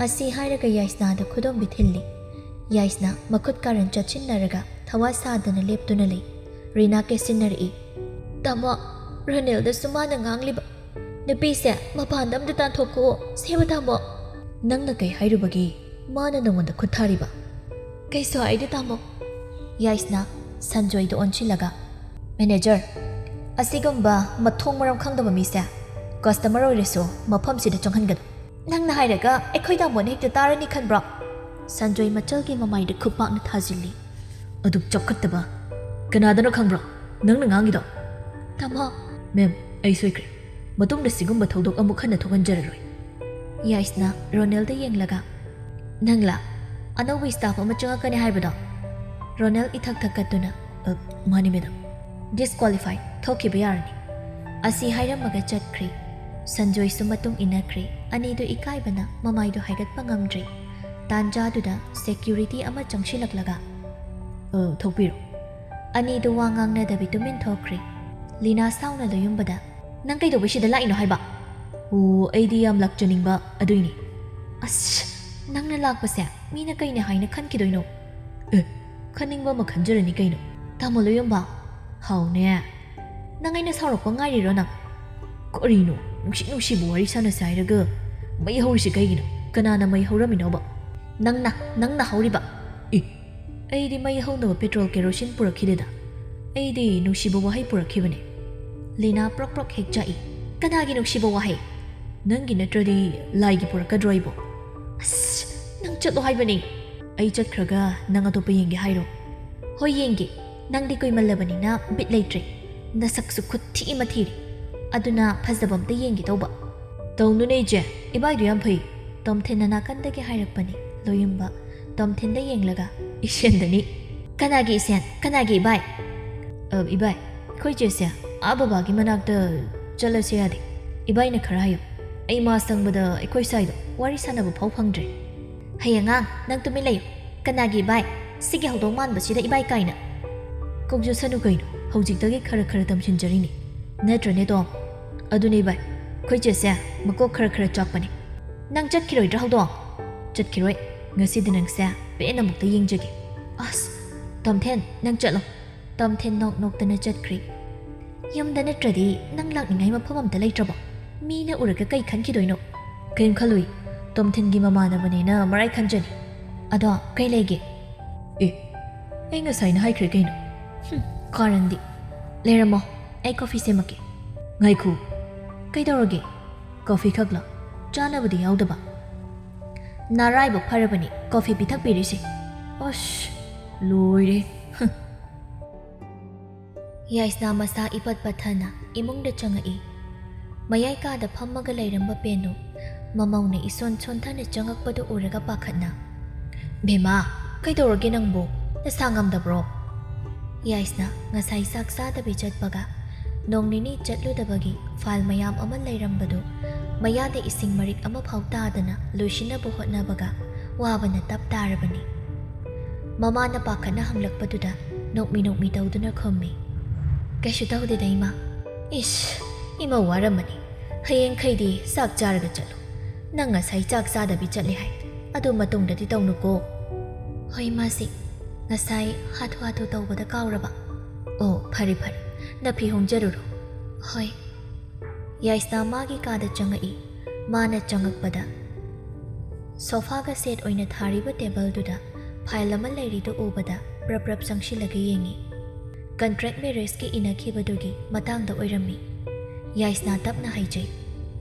ꯑꯁꯤ ꯍꯥꯏꯔꯒ ꯌꯥꯏꯁꯅꯥꯗ ꯈꯨꯗꯣꯝꯕꯤ ꯊꯤꯜꯂꯤ꯫ ꯌꯥꯏꯁꯅꯥ ꯃꯈꯨꯠ ꯀꯥꯔꯟ ꯆꯠꯁꯤꯟꯅꯔꯒ ꯊꯋꯥ ꯁꯥꯗꯅ ꯂꯦꯞꯇꯨꯅ ꯂꯩ꯫ ꯔꯤꯅꯥ ꯀꯦꯁꯤꯟꯅꯔꯛꯏ꯫ "ꯇꯥꯃꯣ, ꯔꯣꯅꯦꯜꯗꯁꯨ ꯃꯥꯅ ꯉꯥꯡꯂꯤꯕ, ꯅꯨꯄꯤꯁꯦ ꯃꯄꯥꯟꯗ ꯑꯝꯇ ꯇꯥꯟꯊꯣꯛꯈꯣꯑꯣ, ꯁꯦꯕ ꯇꯥꯃꯣ!" "ꯅꯪꯅ ꯀꯩ ꯍꯥꯏꯔꯨꯕꯒꯤ ꯃꯥꯅ ꯅꯉꯣꯟꯗ ꯈꯨꯠ ꯊꯥꯔꯤꯕ?" "ꯀꯩꯁꯨ ꯍꯥꯏꯗꯦ ꯇꯥꯃꯣ꯫" ꯌꯥꯏꯁꯅꯥ ꯁꯟꯖꯣꯏꯗ ꯑꯣꯟꯁꯤꯜꯂꯒ, "ꯃꯦꯅꯦꯖꯔ, ꯑꯁꯤꯒꯨꯝꯕ ꯃꯊꯣꯡ ꯃꯔꯝ ꯈꯪꯗꯕ ꯃꯤꯁꯦ ꯀꯁꯇꯃꯔ ꯑꯣꯏꯔꯁꯨ ꯃꯐꯝꯁꯤꯗ ꯆꯪꯍꯟꯒꯅꯨ꯫ ꯅꯪꯅ ꯍꯥꯏꯔꯒ ꯑꯩꯈꯣꯏ ꯇꯥꯃꯣꯅ ꯍꯦꯛꯇ ꯇꯥꯔꯅꯤ ꯈꯟꯕ꯭ꯔꯣ?" ꯁꯟꯖꯣꯏ ꯃꯆꯜꯒꯤ ꯃꯃꯥꯏꯗ ꯈꯨꯄꯥꯛꯅ ꯊꯥꯖꯤꯜꯂꯤ꯫ "ꯑꯗꯨꯛ ꯆꯥꯎꯈꯠꯇꯕ ꯀꯅꯥꯗꯅꯣ ꯈꯪꯕ꯭ꯔꯣ ꯅꯪꯅ ꯉꯥꯡꯉꯤꯗꯣ?" "ꯇꯥꯃꯣ!" "ꯃꯦꯝ, ꯑꯩ ꯁꯣꯏꯈ꯭ꯔꯦ꯫ ꯃꯇꯨꯡꯗ ꯁꯤꯒꯨꯝꯕ ꯊꯧꯗꯣꯛ ꯑꯃꯨꯛ ꯍꯟꯅ ꯊꯣꯛꯍꯟꯖꯔꯔꯣꯏ꯫" ꯌꯥꯏꯁꯅꯥ ꯔꯣꯅꯦꯜꯗ ꯌꯦꯡꯂꯒ, "ꯅꯪꯂꯥ ꯑꯅꯧꯕ ꯁ꯭ꯇꯥꯐ ꯑꯃ ꯆꯪꯉꯛꯀꯅꯤ ꯍꯥꯏꯕꯗꯣ?" ꯔꯣꯅꯦꯜ ꯏꯊꯛ ꯊꯛꯀꯠꯇꯨꯅ, "ꯑ, ꯃꯥꯅꯤ ꯃꯦꯗꯥꯝ꯫ ꯗꯤꯁꯀ꯭ꯋꯥꯂꯤꯐꯥꯏ, ꯊꯣꯛꯈꯤꯕ ꯌꯥꯔꯅꯤ꯫" ꯑꯁꯤ ꯍꯥꯏꯔꯝꯃꯒ ꯆꯠꯈ꯭ꯔꯦ꯫ ꯁꯟꯖꯣꯏꯁꯨ ꯃꯇꯨꯡ ꯏꯟꯅꯈ꯭ꯔꯦ꯫ ꯑꯅꯤꯗꯨ ꯏꯀꯥꯏꯕꯅ ꯃꯃꯥꯏꯗꯨ ꯍꯥꯏꯒꯠꯄ ꯉꯝꯗ꯭ꯔꯦ꯫ ꯇꯥꯟꯖꯥꯗꯨꯗ ꯁꯦꯀ꯭ꯌꯨꯔꯤꯇꯤ ꯑꯃ ꯆꯪꯁꯤꯜꯂꯛꯂꯒ, "ꯑ, ꯊꯣꯛꯄꯤꯔꯣ꯫" ꯑꯅꯤꯗꯨ ꯋꯥ ꯉꯥꯡꯅꯗꯕꯤ ꯇꯨꯃꯤꯟ ꯊꯣꯛꯈ꯭ꯔꯦ꯫ ꯂꯤꯅꯥ ꯁꯥꯎꯅ ꯂꯣꯌꯨꯝꯕꯗ, "ꯅꯪ ꯀꯩꯗꯧꯕꯩ ꯁꯤꯗ ꯂꯥꯛꯏꯅꯣ ꯍꯥꯏꯕ?" "ꯑꯣ, ꯑꯩꯗꯤ ꯌꯥꯝ ꯂꯥꯛꯆꯅꯤꯡꯕ ꯑꯗꯨꯏꯅꯤ꯫" "ꯑꯁ, ꯅꯪꯅ ꯂꯥꯛꯄꯁꯦ ꯃꯤꯅ ꯀꯩꯅ ꯍꯥꯏꯅ ꯈꯟꯈꯤꯗꯣꯏꯅꯣ?" "ꯑꯦ, ꯈꯟꯅꯤꯡꯕ ꯑꯃ ꯈꯟꯖꯔꯅꯤ ꯀꯩꯅꯣ꯫" "ꯇꯥꯃꯣ ꯂꯣꯌꯨꯝꯕ, ꯍꯥꯎꯅꯦ꯫ ꯅꯪ ꯑꯩꯅ ꯁꯥꯎꯔꯛꯄ ꯉꯥꯏꯔꯤꯔꯣ ꯅꯪ?" "ꯀꯔꯤꯅꯣ? ꯅꯨꯡꯁꯤ ꯅꯨꯡꯁꯤꯕ ꯋꯥꯔꯤ ꯁꯥꯟꯅꯁꯦ ꯍꯥꯏꯔꯒ ꯃꯩ ꯍꯧꯔꯤꯁꯦ ꯀꯩꯒꯤꯅꯣ? ꯀꯅꯥꯅ ꯃꯩ ꯍꯧꯔꯝꯃꯤꯅꯣꯕ?" "ꯅꯪꯅ, ꯅꯪꯅ ꯍꯧꯔꯤꯕ꯫" "ꯑꯦ, ꯑꯩꯗꯤ ꯃꯩ ꯍꯧꯅꯕ ꯄꯦꯇ꯭ꯔꯣꯜ ꯀꯦꯔꯣꯁꯤꯟ ꯄꯨꯔꯛꯈꯤꯗꯦꯗ꯫ ꯑꯩꯗꯤ ꯅꯨꯡꯁꯤꯕ ꯋꯥꯍꯩ ꯄꯨꯔꯛꯈꯤꯕꯅꯦ꯫" ꯂꯤꯅꯥ ꯄ꯭ꯔꯣꯛ ꯄ꯭ꯔꯣꯛ ꯍꯦꯛ ꯆꯥꯛꯏ꯫ "ꯀꯅꯥꯒꯤ ꯅꯨꯡꯁꯤꯕ ꯋꯥꯍꯩ? ꯅꯪꯒꯤ ꯅꯠꯇ꯭ꯔꯗꯤ ꯂꯥꯏꯒꯤ ꯄꯨꯔꯛꯀꯗ꯭ꯔꯣ ꯑꯩꯕꯣ?" "ꯑꯁ, ꯅꯪ ꯆꯠꯂꯣ ꯍꯥꯏꯕꯅꯦ꯫" "ꯑꯩ ꯆꯠꯈ꯭ꯔꯒ ꯅꯪ ꯑꯇꯣꯞꯄ ꯌꯦꯡꯒꯦ ꯍꯥꯏꯔꯣ?" "ꯍꯣꯏ, ꯌꯦꯡꯒꯦ꯫ ꯅꯪꯗꯤ ꯀꯨꯏꯃꯜꯂꯕꯅꯤꯅ ꯕꯤꯠ ꯂꯩꯇ꯭ꯔꯦ꯫ ꯅꯁꯛꯁꯨ ꯈꯨꯊꯤ ꯑꯃ ꯊꯤꯔꯦ꯫ ꯑꯗꯨꯅ ꯐꯖꯕ ꯑꯝꯇ ꯌꯦꯡꯒꯦ ꯇꯧꯕ꯫" "ꯇꯧꯅꯨꯅꯦ ꯏꯆꯦ, ꯏꯕꯥꯏꯗꯨ ꯌꯥꯝ ꯐꯩ꯫" ꯇꯣꯝꯊꯤꯟꯅ ꯅꯥꯀꯟꯗꯒꯤ ꯍꯥꯏꯔꯛꯄꯅꯤ꯫ ꯂꯣꯌꯨꯝꯕ ꯇꯣꯝꯊꯤꯟꯗ ꯌꯦꯡꯂꯒ, "ꯏꯁꯦꯟꯗꯅꯤ꯫" "ꯀꯅꯥꯒꯤ ꯏꯁꯦꯟ? ꯀꯅꯥꯒꯤ ꯏꯕꯥꯏ?" "ꯑ, ꯏꯕꯥꯏ, ꯑꯩꯈꯣꯏ ꯆꯦꯁꯦ ꯑꯥ ꯕꯕꯥꯒꯤ ꯃꯅꯥꯛꯇ ꯆꯠꯂꯁꯦ ꯌꯥꯗꯦ꯫ ꯏꯕꯥꯏꯅ ꯈꯔ ꯍꯥꯏꯌꯨ꯫ ꯑꯩ ꯃꯥ ꯁꯪꯕꯗ ꯑꯩꯈꯣꯏ ꯁ꯭ꯋꯥꯏꯗꯣ ꯋꯥꯔꯤ ꯁꯥꯟꯅꯕ ꯐꯥꯎ ꯐꯪꯗ꯭ꯔꯦ꯫" "ꯍꯩ ꯑꯉꯥꯡ, ꯅꯪ ꯇꯨꯃꯤꯟ ꯂꯩꯌꯨ꯫ ꯀꯅꯥꯒꯤ ꯏꯕꯥꯏ? ꯁꯤꯒꯤ ꯍꯧꯗꯣꯡ ꯃꯥꯟꯕꯁꯤꯗ ꯏꯕꯥꯏ ꯀꯥꯏꯅ?" "ꯀꯧꯖꯁꯅꯨ ꯀꯩꯅꯣ, ꯍꯧꯖꯤꯛꯇꯒꯤ ꯈꯔ ꯈꯔ ꯇꯝꯁꯤꯟꯖꯔꯤꯅꯤ꯫ ꯅꯠꯇ꯭ꯔꯅꯦ ꯇꯣꯝ?" "ꯑꯗꯨꯅꯦ ꯏꯕꯥꯏ, ꯑꯩꯈꯣꯏ ꯆꯦꯁꯦ ꯃꯀꯣꯛ ꯈꯔ ꯈꯔ ꯆꯥꯛꯄꯅꯦ꯫" "ꯅꯪ ꯆꯠꯈꯤꯔꯣꯏꯗ꯭ꯔꯥ ꯍꯧꯗꯣꯡ?" "ꯆꯠꯈꯤꯔꯣꯏ꯫ ꯉꯁꯤꯗꯤ ꯅꯪꯁꯦ ꯄꯦꯟꯅ ꯑꯃꯨꯛꯇ ꯌꯦꯡꯖꯒꯦ꯫" "ꯑꯁ, ꯇꯣꯝꯊꯦꯟ, ꯅꯪ ꯆꯠꯂꯣ꯫" ꯇꯣꯝꯊꯦꯟ ꯅꯣꯛ ꯅꯣꯛꯇꯅ ꯆꯠꯈ꯭ꯔꯦ꯫ "ꯌꯨꯝꯗ ꯅꯠꯇ꯭ꯔꯗꯤ ꯅꯪ ꯂꯥꯛꯅꯤꯡꯉꯥꯏ ꯃꯐꯝ ꯑꯝꯇ ꯂꯩꯇ꯭ꯔꯕꯣ? ꯃꯤꯅ ꯎꯔꯒ ꯀꯩ ꯈꯟꯈꯤꯗꯣꯏꯅꯣ?" "ꯀꯩꯝ ꯈꯜꯂꯨꯏ꯫ ꯇꯣꯝꯊꯤꯟꯒꯤ ꯃꯃꯥꯟꯅꯕꯅꯦꯅ ꯃꯔꯥꯏ ꯈꯟꯖꯅꯤ꯫ ꯑꯗꯣ ꯀꯩ ꯂꯩꯒꯦ?" "ꯑꯦ, ꯑꯩ ꯉꯁꯥꯏꯅ ꯍꯥꯏꯈ꯭ꯔꯦ ꯀꯩꯅꯣ꯫" "ꯍꯨꯝ, ꯀꯥꯔꯟꯗꯤ꯫ ꯂꯩꯔꯝꯃꯣ, ꯑꯩ ꯀꯣꯐꯤ ꯁꯦꯝꯃꯛꯀꯦ꯫" "ꯉꯥꯏꯈꯣ, ꯀꯩꯗꯧꯔꯒꯦ? ꯀꯣꯐꯤ ꯈꯛꯂꯣ? ꯆꯥꯅꯕꯗꯤ ꯌꯥꯎꯗꯕ?" "ꯅꯔꯥꯏꯕꯛ ꯐꯔꯕꯅꯤ ꯀꯣꯐꯤ ꯄꯤꯊꯛꯄꯤꯔꯤꯁꯦ꯫" "ꯑꯁ, ꯂꯣꯏꯔꯦ꯫ ꯍ꯫" ꯌꯥꯏꯁꯅꯥ ꯃꯁꯥ ꯏꯄꯠ ꯄꯠꯊꯅ ꯏꯃꯨꯡꯗ ꯆꯪꯉꯛꯏ꯫ ꯃꯌꯥꯏ ꯀꯥꯗ ꯐꯝꯃꯒ ꯂꯩꯔꯝꯕ ꯄꯦꯅꯨ ꯃꯃꯧꯅ ꯏꯁꯣꯟ ꯁꯣꯟꯊꯅ ꯆꯪꯉꯛꯄꯗꯨ ꯎꯔꯒ ꯄꯥꯈꯠꯅ, "ꯕꯦꯝꯃ, ꯀꯩꯗꯧꯔꯒꯦ ꯅꯪꯕꯨ? ꯅꯁꯥ ꯉꯝꯗꯕ꯭ꯔꯣ?" ꯌꯥꯏꯁꯅꯥ ꯉꯁꯥꯏ ꯆꯥꯛ ꯆꯥꯗꯕꯤ ꯆꯠꯄꯒ ꯅꯣꯡ ꯅꯤꯅꯤ ꯆꯠꯂꯨꯗꯕꯒꯤ ꯐꯥꯏꯜ ꯃꯌꯥꯝ ꯑꯃ ꯂꯩꯔꯝꯕꯗꯨ ꯃꯌꯥꯗ ꯏꯁꯤꯡ ꯃꯔꯤꯛ ꯑꯃꯐꯥꯎ ꯇꯥꯗꯅ ꯂꯣꯏꯁꯤꯟꯅꯕ ꯍꯣꯠꯅꯕꯒ ꯋꯥꯕꯅ ꯇꯞ ꯇꯥꯔꯕꯅꯤ꯫ ꯃꯃꯥꯅ ꯄꯥꯈꯠꯅ ꯍꯪꯂꯛꯄꯗꯨꯗ ꯅꯣꯛꯃꯤ ꯅꯣꯛꯃꯤ ꯇꯧꯗꯨꯅ ꯈꯨꯝꯃꯤ, "ꯀꯩꯁꯨ ꯇꯧꯗꯦꯗ ꯏꯃꯥ꯫ ꯏꯁ, ꯏꯃꯧ ꯋꯥꯔꯝꯃꯅꯤ꯫ ꯍꯌꯦꯡꯈꯩꯗꯤ ꯆꯥꯛ ꯆꯥꯔꯒ ꯆꯠꯂꯨ꯫ ꯅꯪ ꯉꯁꯥꯏ ꯆꯥꯛ ꯆꯥꯗꯕꯤ ꯆꯠꯂꯦ ꯍꯥꯏ꯫ ꯑꯗꯨ ꯃꯇꯨꯡꯗꯗꯤ ꯇꯧꯅꯨꯀꯣ꯫" "ꯍꯣꯏ ꯏꯃꯥꯁꯤ, ꯉꯁꯥꯏ ꯍꯥꯊꯨ ꯍꯥꯊꯨ ꯇꯧꯕꯗ ꯀꯥꯎꯔꯕ꯫" "ꯑꯣ, ꯐꯔꯦ ꯐꯔꯦ, ꯅꯐꯤ ꯍꯣꯡꯖꯔꯨꯔꯣ꯫" "ꯍꯣꯏ꯫" ꯌꯥꯏꯁꯅꯥ ꯃꯥꯒꯤ ꯀꯥꯗ ꯆꯪꯉꯛꯏ꯫ ꯃꯥꯅ ꯆꯪꯉꯛꯄꯗ ꯁꯣꯐꯥꯒ ꯁꯦꯠ ꯑꯣꯏꯅ ꯊꯥꯔꯤꯕ ꯇꯦꯕꯜꯗꯨꯗ ꯐꯥꯏꯜ ꯑꯃ ꯂꯩꯔꯤꯗꯨ ꯎꯕꯗ ꯕ꯭ꯔꯞ ꯕ꯭ꯔꯞ ꯆꯪꯁꯤꯜꯂꯒ ꯌꯦꯡꯉꯤ꯫ ꯀꯟꯇ꯭ꯔꯦꯛ ꯃꯦꯔꯦꯖꯀꯤ ꯏꯅꯈꯤꯕꯗꯨꯒꯤ ꯃꯇꯥꯡꯗ ꯑꯣꯏꯔꯝꯃꯤ꯫ ꯌꯥꯏꯁꯅꯥ ꯇꯞꯅ ꯍꯥꯏꯖꯩ,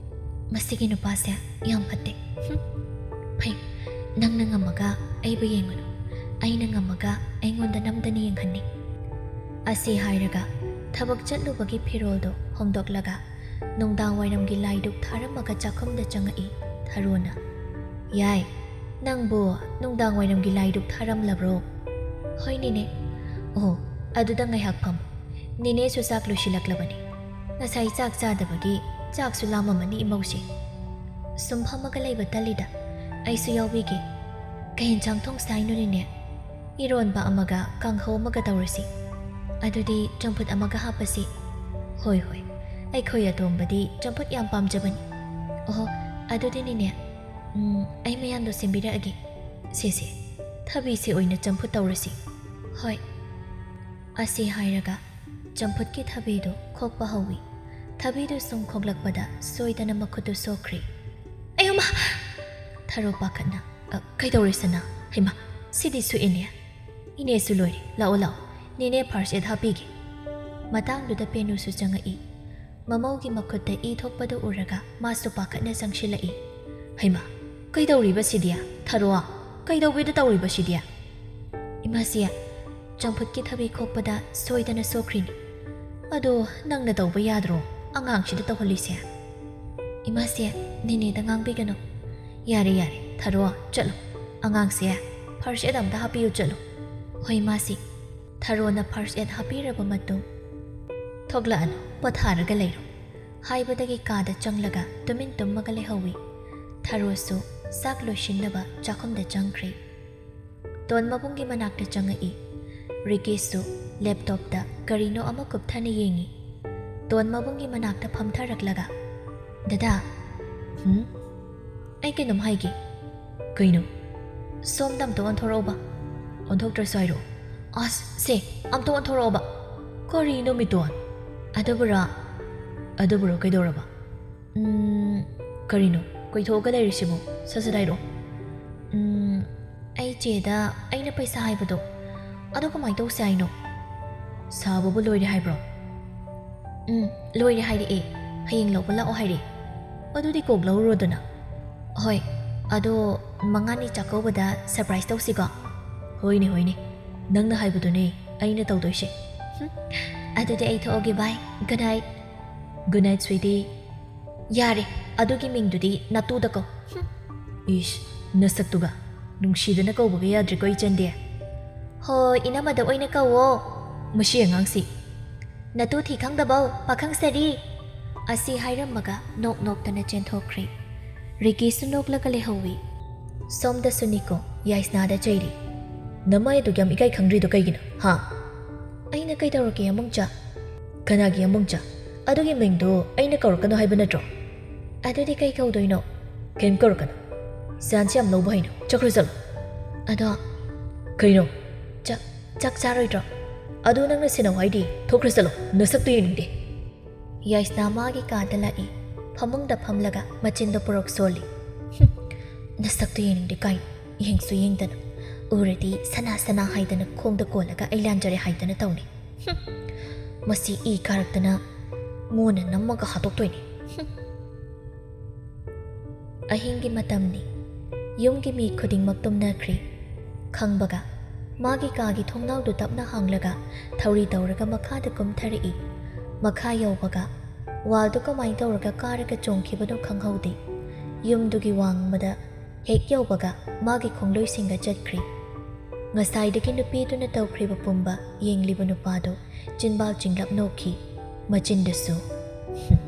"ꯃꯁꯤꯒꯤ ꯅꯨꯄꯥꯁꯦ ꯌꯥꯝ ꯐꯠꯇꯦ꯫ ꯍꯨꯝ꯫ ꯐꯩ, ꯅꯪꯅ ꯉꯝꯃꯒ ꯑꯩꯕꯨ ꯌꯦꯡꯉꯨꯅꯨ, ꯑꯩꯅ ꯉꯝꯃꯒ ꯑꯩꯉꯣꯟꯗ ꯅꯝꯗꯅ ꯌꯦꯡꯍꯟꯅꯤ꯫" ꯑꯁꯤ ꯍꯥꯏꯔꯒ ꯊꯕꯛ ꯆꯠꯂꯨꯕꯒꯤ ꯐꯤꯔꯣꯜꯗꯣ ꯍꯣꯡꯗꯣꯛꯂꯒ ꯅꯨꯡꯗꯥꯡ ꯋꯥꯏꯔꯝꯒꯤ ꯂꯥꯏꯗꯨꯛ ꯊꯥꯔꯝꯃꯒ ꯆꯥꯛꯈꯨꯝꯗ ꯆꯪꯉꯛꯏ ꯊꯔꯣꯅ꯫ "ꯌꯥꯏ, ꯅꯪꯕꯨ ꯅꯨꯡꯗꯥꯡ ꯋꯥꯏꯔꯝꯒꯤ ꯂꯥꯏꯗꯨꯛ ꯊꯥꯔꯝꯂꯕ꯭ꯔꯣ?" "ꯍꯣꯏ ꯅꯦꯅꯦ꯫" "ꯑꯣ, ꯑꯗꯨꯗ ꯉꯥꯏꯍꯥꯛ ꯐꯝꯃꯨ꯫ ꯅꯦꯅꯦꯁꯨ ꯆꯥꯛ ꯂꯣꯏꯁꯤꯜꯂꯛꯂꯕꯅꯤ꯫ ꯉꯁꯥꯏ ꯆꯥꯛ ꯆꯥꯗꯕꯒꯤ ꯆꯥꯛꯁꯨ ꯂꯥꯝꯃꯝꯃꯅꯤ ꯏꯃꯧꯁꯦ꯫" ꯁꯨꯝ ꯐꯝꯃꯒ ꯂꯩꯕ ꯇꯜꯂꯤꯗ꯫ "ꯑꯩꯁꯨ ꯌꯥꯎꯕꯤꯒꯦ꯫" "ꯀꯩ ꯌꯦꯟꯁꯥꯡ ꯊꯣꯡꯁꯦ ꯍꯥꯏꯅꯣ ꯅꯦꯅꯦ?" "ꯏꯔꯣꯟꯕ ꯑꯃꯒ ꯀꯥꯡꯍꯧ ꯑꯃꯒ ꯇꯧꯔꯁꯤ꯫ ꯑꯗꯨꯗꯤ ꯆꯝꯐꯨꯠ ꯑꯃꯒ ꯍꯥꯞꯄꯁꯤ꯫" "ꯍꯣꯏ ꯍꯣꯏ, ꯑꯩꯈꯣꯏ ꯑꯇꯣꯝꯕꯗꯤ ꯆꯝꯐꯨꯠ ꯌꯥꯝ ꯄꯥꯝꯖꯕꯅꯤ꯫" "ꯑꯣꯍꯣ, ꯑꯗꯨꯗꯤ ꯅꯦꯅꯦ, ꯎꯝ, ꯑꯩ ꯃꯌꯥꯝꯗꯣ ꯁꯦꯝꯕꯤꯔꯛꯑꯒꯦ꯫ ꯁꯦ ꯁꯦ, ꯊꯕꯤꯁꯦ ꯑꯣꯏꯅ ꯆꯝꯐꯨꯠ ꯇꯧꯔꯁꯤ꯫" "ꯍꯣꯏ꯫" ꯑꯁꯤ ꯍꯥꯏꯔꯒ ꯆꯝꯐꯨꯠꯀꯤ ꯊꯕꯤꯗꯨ ꯈꯣꯛꯄ ꯍꯧꯏ꯫ ꯊꯕꯤꯗꯨ ꯁꯨꯝ ꯈꯣꯛꯂꯛꯄꯗ ꯁꯣꯏꯗꯅ ꯃꯈꯨꯠꯇꯨ ꯁꯣꯛꯈ꯭ꯔꯦ꯫ "ꯑꯌꯣꯃꯥ!" ꯊꯔꯣ ꯄꯥꯈꯠꯅ, "ꯑ, ꯀꯩꯗꯧꯔꯦ ꯁꯅꯥ? ꯍꯩꯃꯥ, ꯁꯤꯗꯤ ꯁꯣꯛꯑꯦꯅꯦ꯫ ꯏꯅꯦꯁꯨ ꯂꯣꯏꯔꯦ, ꯂꯥꯛꯑꯣ ꯂꯥꯛꯑꯣ, ꯅꯦꯅꯦ ꯐꯥꯔꯁ ꯑꯦꯗ ꯍꯥꯞꯄꯤꯒꯦ꯫" ꯃꯇꯥꯡꯗꯨꯗ ꯄꯦꯅꯨꯁꯨ ꯆꯪꯉꯛꯏ꯫ ꯃꯃꯧꯒꯤ ꯃꯈꯨꯠꯇ ꯏ ꯊꯣꯛꯄꯗꯨ ꯎꯔꯒ ꯃꯥꯁꯨ ꯄꯥꯈꯠꯅ ꯆꯪꯁꯤꯜꯂꯛꯏ꯫ "ꯍꯩꯃꯥ, ꯀꯩꯗꯧꯔꯤꯕ ꯁꯤꯗꯤ? ꯊꯔꯣ, ꯀꯩꯗꯧꯕꯤꯗ ꯇꯧꯔꯤꯕ ꯁꯤꯗꯤ?" "ꯏꯃꯥꯁꯤ, ꯆꯝꯐꯨꯠꯀꯤ ꯊꯕꯤ ꯈꯣꯛꯄꯗ ꯁꯣꯏꯗꯅ ꯁꯣꯛꯈ꯭ꯔꯤꯅꯤ꯫ ꯑꯗꯣ ꯅꯪꯅ ꯇꯧꯕ ꯌꯥꯗ꯭ꯔꯣ ꯑꯉꯥꯡꯁꯤꯗ ꯇꯧꯍꯜꯂꯤꯁꯦ?" "ꯏꯃꯥꯁꯦ, ꯅꯦꯅꯦꯗ ꯉꯥꯡꯕꯤꯒꯅꯨ꯫" "ꯌꯥꯔꯦ ꯌꯥꯔꯦ, ꯊꯔꯣ, ꯆꯠꯂꯣ꯫ ꯑꯉꯥꯡꯁꯦ ꯐꯥꯔꯁ ꯑꯦꯗ ꯑꯝꯇ ꯍꯥꯞꯄꯤꯌꯨ ꯆꯠꯂꯣ꯫" "ꯍꯣꯏ ꯏꯃꯥꯁꯤ꯫" ꯊꯔꯣꯅ ꯐꯥꯔꯁ ꯑꯦꯗ ꯍꯥꯞꯄꯤꯔꯕ ꯃꯇꯨꯡ, "ꯊꯣꯛꯂꯛꯑꯅꯨ, ꯄꯣꯊꯥꯔꯒ ꯂꯩꯔꯣ" ꯍꯥꯏꯕꯗꯒꯤ ꯀꯥꯗ ꯆꯪꯂꯒ ꯇꯨꯃꯤꯟ ꯇꯨꯝꯃꯒ ꯂꯩꯍꯧꯏ꯫ ꯊꯔꯣꯁꯨ ꯆꯥꯛ ꯂꯣꯏꯁꯤꯟꯅꯕ ꯆꯥꯛꯈꯨꯝꯗ ꯆꯪꯈ꯭ꯔꯦ꯫ ꯇꯣꯟ ꯃꯕꯨꯡꯒꯤ ꯃꯅꯥꯛꯇ ꯆꯪꯉꯛꯏ꯫ ꯔꯤꯀꯤꯁꯨ ꯂꯦꯞꯇꯣꯞꯇ ꯀꯔꯤꯅꯣ ꯑꯃ ꯀꯨꯞꯊꯅ ꯌꯦꯡꯉꯤ꯫ ꯇꯣꯟ ꯃꯕꯨꯡꯒꯤ ꯃꯅꯥꯛꯇ ꯐꯝꯊꯔꯛꯂꯒ, "ꯗꯗꯥ"꯫ "ꯍꯨꯝ?" "ꯑꯩ ꯀꯩꯅꯣꯝ ꯍꯥꯏꯒꯦ꯫" "ꯀꯩꯅꯣ?" "ꯁꯣꯝꯗ ꯑꯝꯇ ꯑꯣꯟꯊꯣꯔꯛꯑꯣꯕ꯫" "ꯑꯣꯟꯊꯣꯛꯇ꯭ꯔꯁꯨ ꯍꯥꯏꯔꯛꯑꯣ꯫" "ꯑꯁ, ꯁꯦ, ꯑꯝꯇ ꯑꯣꯟꯊꯣꯔꯛꯑꯣꯕ꯫" "ꯀꯔꯤꯅꯣ, ꯃꯤꯇꯣꯟ?" "ꯑꯗꯨꯕꯨꯔꯣ?" "ꯑꯗꯨꯕꯨꯔꯣ ꯀꯩꯗꯧꯔꯕ?" "ꯎꯝ, ꯀꯔꯤꯅꯣ ꯀꯨꯏꯊꯣꯛꯑꯒ ꯂꯩꯔꯤꯁꯤꯕꯨ? ꯁꯠ ꯁꯠ ꯍꯥꯏꯔꯛꯑꯣ꯫" "ꯎꯝ, ꯑꯩ ꯆꯦꯗ ꯑꯩꯅ ꯄꯩꯁꯥ ꯍꯥꯏꯕꯗꯣ, ꯑꯗꯨ ꯀꯃꯥꯏꯅ ꯇꯧꯁꯦ ꯍꯥꯏꯅꯣ?" "ꯁꯥꯕꯕꯨ ꯂꯣꯏꯔꯦ ꯍꯥꯏꯕ꯭ꯔꯣ?" "ꯎꯝ, ꯂꯣꯏꯔꯦ ꯍꯥꯏꯔꯛꯑꯦ꯫ ꯍꯌꯦꯡ ꯂꯧꯕ ꯂꯥꯛꯑꯣ ꯍꯥꯏꯔꯛꯑꯦ꯫" "ꯑꯗꯨꯗꯤ ꯀꯣꯛ ꯂꯧꯔꯨꯔꯣꯗꯅ꯫" "ꯍꯣꯏ, ꯑꯗꯣ ꯃꯉꯥꯅꯤ ꯆꯥꯛꯀꯧꯕꯗ surprise ꯇꯧꯁꯤꯀꯣ?" "ꯍꯣꯏꯅꯦ, ꯍꯣꯏꯅꯦ, ꯅꯪꯅ ꯍꯥꯏꯕꯗꯨꯅꯦ ꯑꯩꯅ ꯇꯧꯗꯣꯏꯁꯦ꯫" "ꯍꯨꯝ, ꯑꯗꯨꯗꯤ ꯑꯩ ꯊꯣꯛꯑꯒꯦ, bye, good night꯫" "Good night, sweetie꯫" "ꯌꯥꯔꯦ, ꯑꯗꯨꯒꯤ ꯃꯤꯡꯗꯨꯗꯤ ꯅꯇꯨꯗ ꯀꯧ꯫" "ꯍꯨꯝ꯫ ꯏꯁ, ꯅꯁꯛꯇꯨꯒ꯫ ꯅꯨꯡꯁꯤꯗꯅ ꯀꯧꯕꯒ ꯌꯥꯗ꯭ꯔꯦꯀꯣ, ꯏꯆꯟꯗꯤ꯫" "ꯍꯣꯏ, ꯏꯅꯝꯃꯗ ꯑꯣꯏꯅ ꯀꯧꯋꯣ꯫" "ꯃꯁꯤ ꯑꯉꯥꯡꯁꯤ꯫" "ꯅꯇꯨ ꯊꯤ ꯈꯪꯗꯕꯧ, ꯄꯥꯈꯪ ꯁꯥꯔꯤ!" ꯑꯁꯤ ꯍꯥꯏꯔꯝꯃꯒ ꯅꯣꯛ ꯅꯣꯛꯇꯅ ꯆꯦꯟꯊꯣꯛꯈ꯭ꯔꯦ꯫ ꯔꯤꯀꯤꯁꯨ ꯅꯣꯛꯂꯒ ꯂꯩꯍꯧꯏ꯫ ꯁꯣꯝꯗꯁꯨ ꯅꯤꯀꯣ ꯌꯥꯏꯁꯅꯥꯗ ꯆꯩꯔꯤ꯫ "ꯅꯃꯥꯏ ꯑꯗꯨꯛ ꯌꯥꯝ ꯏꯀꯥꯏ ꯈꯪꯗ꯭ꯔꯤꯗꯣ ꯀꯩꯒꯤꯅꯣ, ꯍꯥ?" "ꯑꯩꯅ ꯀꯩꯗꯧꯔꯒꯦ, ꯑꯃꯨꯡꯆꯥ?" "ꯀꯅꯥꯒꯤ ꯑꯃꯨꯡꯆꯥ? ꯑꯗꯨꯒꯤ ꯃꯤꯡꯗꯣ ꯑꯩꯅ ꯀꯧꯔꯛꯀꯅꯣ ꯍꯥꯏꯕ ꯅꯠꯇ꯭ꯔꯣ?" "ꯑꯗꯨꯗꯤ ꯀꯩ ꯀꯧꯗꯣꯏꯅꯣ?" "ꯀꯩꯝ ꯀꯧꯔꯛꯀꯅꯨ꯫ Chance ꯌꯥꯝ ꯂꯧꯕ ꯍꯩꯅꯨ꯫ ꯆꯠꯈ꯭ꯔꯣ, ꯆꯠꯂꯣ꯫" "ꯑꯗꯣ"꯫ "ꯀꯩꯅꯣ?" "ꯆꯥꯛ, ꯆꯥꯛ ꯆꯥꯔꯣꯏꯗ꯭ꯔꯣ?" "ꯑꯗꯨ ꯅꯪꯅ ꯁꯦꯟꯅꯧ ꯍꯥꯏꯗꯤ꯫ ꯊꯣꯛꯈ꯭ꯔꯣ, ꯆꯠꯂꯣ꯫ ꯅꯁꯛꯇꯨ ꯌꯦꯡꯅꯤꯡꯗꯦ꯫" ꯌꯥꯏꯁꯅꯥ ꯃꯥꯒꯤ ꯀꯥꯗ ꯂꯥꯛꯏ꯫ ꯐꯃꯨꯡꯗ ꯐꯝꯂꯒ ꯃꯆꯤꯟꯗꯣ ꯄꯨꯔꯣꯛ ꯁꯣꯜꯂꯤ꯫ "ꯍꯨꯝ, ꯅꯁꯛꯇꯨ ꯌꯦꯡꯅꯤꯡꯗꯦ ꯀꯥꯏꯅ꯫ ꯌꯦꯡꯁꯨ ꯌꯦꯡꯗꯅ꯫ ꯎꯔꯗꯤ ꯁꯅꯥ ꯁꯅꯥ ꯍꯥꯏꯗꯅ ꯈꯣꯡꯗ ꯀꯣꯜꯂꯒ ꯑꯩ ꯂꯥꯟꯖꯔꯦ ꯍꯥꯏꯗꯅ ꯇꯧꯅꯤ꯫ ꯍꯨꯝ, ꯃꯁꯤ ꯏ ꯀꯥꯔꯛꯇꯅ ꯃꯣꯟꯅ ꯅꯝꯃꯒ ꯍꯥꯠꯇꯣꯛꯇꯣꯏꯅꯤ꯫" ꯍꯨꯝ꯫ ꯑꯍꯤꯡꯒꯤ ꯃꯇꯝꯅꯤ꯫ ꯌꯨꯝꯒꯤ ꯃꯤ ꯈꯨꯗꯤꯡꯃꯛ ꯇꯨꯝꯅꯈ꯭ꯔꯦ꯫ ꯈꯪꯕꯒ ꯃꯥꯒꯤ ꯀꯥꯒꯤ ꯊꯣꯡꯅꯥꯎꯗꯨ ꯇꯞꯅ ꯍꯥꯡꯂꯒ ꯊꯧꯔꯤ ꯇꯧꯔꯒ ꯃꯈꯥꯗ ꯀꯨꯝꯊꯔꯛꯏ꯫ ꯃꯈꯥ ꯌꯧꯕꯒ wallꯗꯨ ꯀꯃꯥꯏꯅ ꯇꯧꯔꯒ ꯀꯥꯔꯒ ꯆꯣꯡꯈꯤꯕꯅꯣ ꯈꯪꯍꯧꯗꯦ꯫ ꯌꯨꯝꯗꯨꯒꯤ ꯋꯥꯡꯃꯗ ꯍꯦꯛ ꯌꯧꯕꯒ ꯃꯥꯒꯤ ꯈꯣꯡꯂꯣꯏꯁꯤꯡꯒ ꯆꯠꯈ꯭ꯔꯦ꯫ ꯉꯁꯥꯏꯗꯒꯤ ꯅꯨꯄꯤꯗꯨꯅ ꯇꯧꯈ꯭ꯔꯤꯕ ꯄꯨꯝꯕ ꯌꯦꯡꯂꯤꯕ ꯅꯨꯄꯥꯗꯨ ꯆꯤꯟꯕꯥꯜ ꯆꯤꯡꯂꯞ ꯅꯣꯛꯈꯤ꯫ ꯃꯆꯤꯟꯗꯁꯨ, "ꯍꯨꯝ,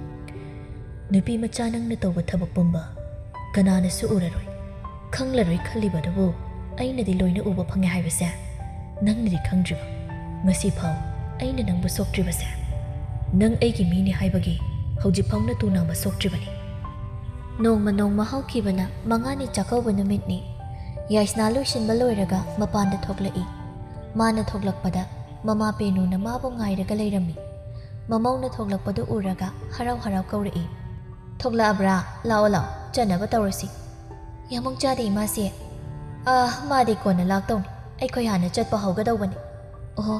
ꯅꯨꯄꯤ ꯃꯆꯥ, ꯅꯪꯅ ꯇꯧꯕ ꯊꯕꯛ ꯄꯨꯝꯕ ꯀꯅꯥꯅꯁꯨ ꯎꯔꯔꯣꯏ, ꯈꯪꯂꯔꯣꯏ ꯈꯜꯂꯤꯕꯗꯨꯕꯨ ꯑꯩꯅꯗꯤ ꯂꯣꯏꯅ ꯎꯕ ꯐꯪꯉꯦ ꯍꯥꯏꯕꯁꯦ ꯅꯪꯅꯗꯤ ꯈꯪꯗ꯭ꯔꯤꯕ? ꯉꯁꯤꯐꯥꯎ ꯑꯩꯅ ꯅꯪꯕꯨ ꯁꯣꯛꯇ꯭ꯔꯤꯕꯁꯦ, ꯅꯪ ꯑꯩꯒꯤ ꯃꯤꯅꯤ ꯍꯥꯏꯕꯒꯤ ꯍꯧꯖꯤꯛꯐꯥꯎ ꯅꯇꯨ ꯅꯥꯝꯃ ꯁꯣꯛꯇ꯭ꯔꯤꯕꯅꯤ꯫" ꯅꯣꯡꯃ ꯅꯣꯡꯃ ꯍꯧꯈꯤꯕꯅ ꯃꯉꯥꯅꯤ ꯆꯥꯛꯀꯧꯕ ꯅꯨꯃꯤꯠꯅꯤ꯫ ꯌꯥꯏꯁꯅꯥ ꯂꯣꯏꯁꯤꯟꯕ ꯂꯣꯏꯔꯒ ꯃꯄꯥꯟꯗ ꯊꯣꯛꯂꯛꯏ꯫ ꯃꯥꯅ ꯊꯣꯛꯂꯛꯄꯗ ꯃꯃꯥ ꯄꯦꯅꯨꯅ ꯃꯥꯕꯨ ꯉꯥꯏꯔꯒ ꯂꯩꯔꯝꯃꯤ꯫ ꯃꯃꯧꯅ ꯊꯣꯛꯂꯛꯄꯗꯨ ꯎꯔꯒ ꯍꯔꯥꯎ ꯍꯔꯥꯎ ꯀꯧꯔꯛꯏ, "ꯊꯣꯛꯂꯛꯑꯕ꯭ꯔꯥ? ꯂꯥꯛꯑꯣ ꯂꯥꯛꯑꯣ, ꯆꯠꯅꯕ ꯇꯧꯔꯁꯤ꯫" "ꯌꯥꯃꯧ ꯆꯥꯗꯦ ꯏꯃꯥꯁꯦ꯫ ꯑꯥ, ꯃꯥꯗꯤ ꯀꯣꯟꯅ ꯂꯥꯛꯇꯧꯅꯤ, ꯑꯩꯈꯣꯏ ꯍꯥꯟꯅ ꯆꯠꯄ ꯍꯧꯒꯗꯧꯕꯅꯤ꯫" "ꯑꯣꯍꯣ,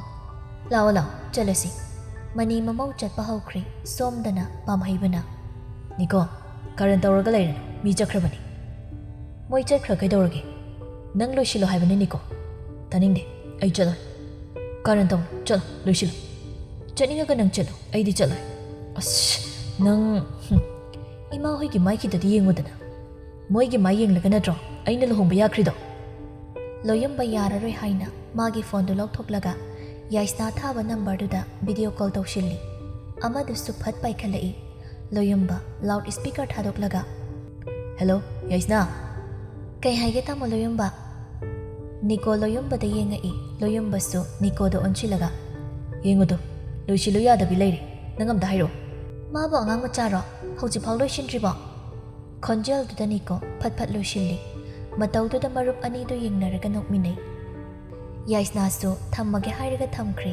ꯂꯥꯛꯑꯣ ꯂꯥꯛꯑꯣ, ꯆꯠꯂꯁꯤ꯫" ꯃꯅꯤ ꯃꯃꯧ ꯆꯠꯄ ꯍꯧꯈ꯭ꯔꯦ꯫ ꯁꯣꯝꯗꯅ ꯄꯥꯝꯍꯩꯕꯅ, "ꯅꯤꯀꯣ, ꯀꯔꯟ ꯇꯧꯔꯒ ꯂꯩꯔꯅꯨ, ꯃꯤ ꯆꯠꯈ꯭ꯔꯕꯅꯤ꯫" "ꯃꯣꯏ ꯆꯠꯈ꯭ꯔ ꯀꯩꯗꯧꯔꯒꯦ? ꯅꯪ ꯂꯣꯏꯁꯤꯜꯂꯣ ꯍꯥꯏꯕꯅꯤ ꯅꯤꯀꯣ꯫" "ꯇꯥꯅꯤꯡꯗꯦ, ꯑꯩ ꯆꯠꯂꯣꯏ꯫" "ꯀꯔꯟ ꯇꯧꯅꯨ, ꯆꯠꯂꯣ, ꯂꯣꯏꯁꯤꯜꯂꯣ꯫ ꯆꯠꯅꯤꯡꯉꯒ ꯅꯪ ꯆꯠꯂꯣ, ꯑꯩꯗꯤ ꯆꯠꯂꯣꯏ꯫" "ꯑꯁ, ꯅꯪ, ꯍꯨꯝ꯫ ꯏꯃꯥ ꯍꯣꯏꯒꯤ ꯃꯥꯏ ꯈꯤꯇꯗꯤ ꯌꯦꯡꯉꯨꯗꯅ꯫ ꯃꯣꯏꯒꯤ ꯃꯥꯏ ꯌꯦꯡꯂꯒ ꯅꯠꯇ꯭ꯔꯣ ꯑꯩꯅ ꯂꯨꯍꯣꯡꯕ ꯌꯥꯈ꯭ꯔꯤꯗꯣ?" ꯂꯣꯌꯝꯕ ꯌꯥꯔꯔꯣꯏ ꯍꯥꯏꯅ ꯃꯥꯒꯤ ꯐꯣꯟꯗꯨ ꯂꯧꯊꯣꯛꯂꯒ ꯌꯥꯏꯁꯅꯥ ꯊꯥꯕ ꯅꯝꯕꯔꯗꯨꯗ ꯚꯤꯗꯤꯑꯣ ꯀꯣꯜ ꯇꯧꯁꯤꯜꯂꯤ꯫ ꯑꯃꯗꯨꯁꯨ ꯐꯠ ꯄꯥꯏꯈꯠꯂꯛꯏ꯫ ꯂꯣꯌꯝꯕ ꯂꯥꯎꯗ ꯁ꯭ꯄꯤꯀꯔ ꯊꯥꯗꯣꯛꯂꯒ, "ꯍꯦꯜꯂꯣ, ꯌꯥꯏꯁꯅꯥ꯫" "ꯀꯩ ꯍꯥꯏꯒꯦ ꯇꯥꯃꯣ ꯂꯣꯌꯝꯕ?" ꯅꯤꯀꯣ ꯂꯣꯌꯝꯕꯗ ꯌꯦꯡꯉꯛꯏ꯫ ꯂꯣꯌꯝꯕꯁꯨ ꯅꯤꯀꯣꯗ ꯑꯣꯟꯁꯤꯜꯂꯒ, "ꯌꯦꯡꯉꯨꯗꯣ, ꯂꯣꯏꯁꯤꯜꯂꯨ ꯌꯥꯗꯕꯤ ꯂꯩꯔꯦ꯫ ꯅꯪ ꯑꯝꯇ ꯍꯥꯏꯔꯛꯑꯣ꯫" "ꯃꯥꯕꯨ ꯑꯉꯥꯡ ꯃꯆꯥꯔꯣ? ꯍꯧꯖꯤꯛꯐꯥꯎ ꯂꯣꯏꯁꯤꯟꯗ꯭ꯔꯤꯕꯣ?" ꯈꯣꯟꯖꯦꯜꯗꯨꯗ ꯅꯤꯀꯣ ꯐꯠ ꯐꯠ ꯂꯣꯏꯁꯤꯜꯂꯤ꯫ ꯃꯇꯧꯗꯨꯗ ꯃꯔꯨꯞ ꯑꯅꯤꯗꯨ ꯌꯦꯡꯅꯔꯒ ꯅꯣꯛꯃꯤꯟꯅꯩ꯫ ꯌꯥꯏꯁꯅꯥꯁꯨ ꯊꯝꯃꯒꯦ ꯍꯥꯏꯔꯒ ꯊꯝꯈ꯭ꯔꯦ꯫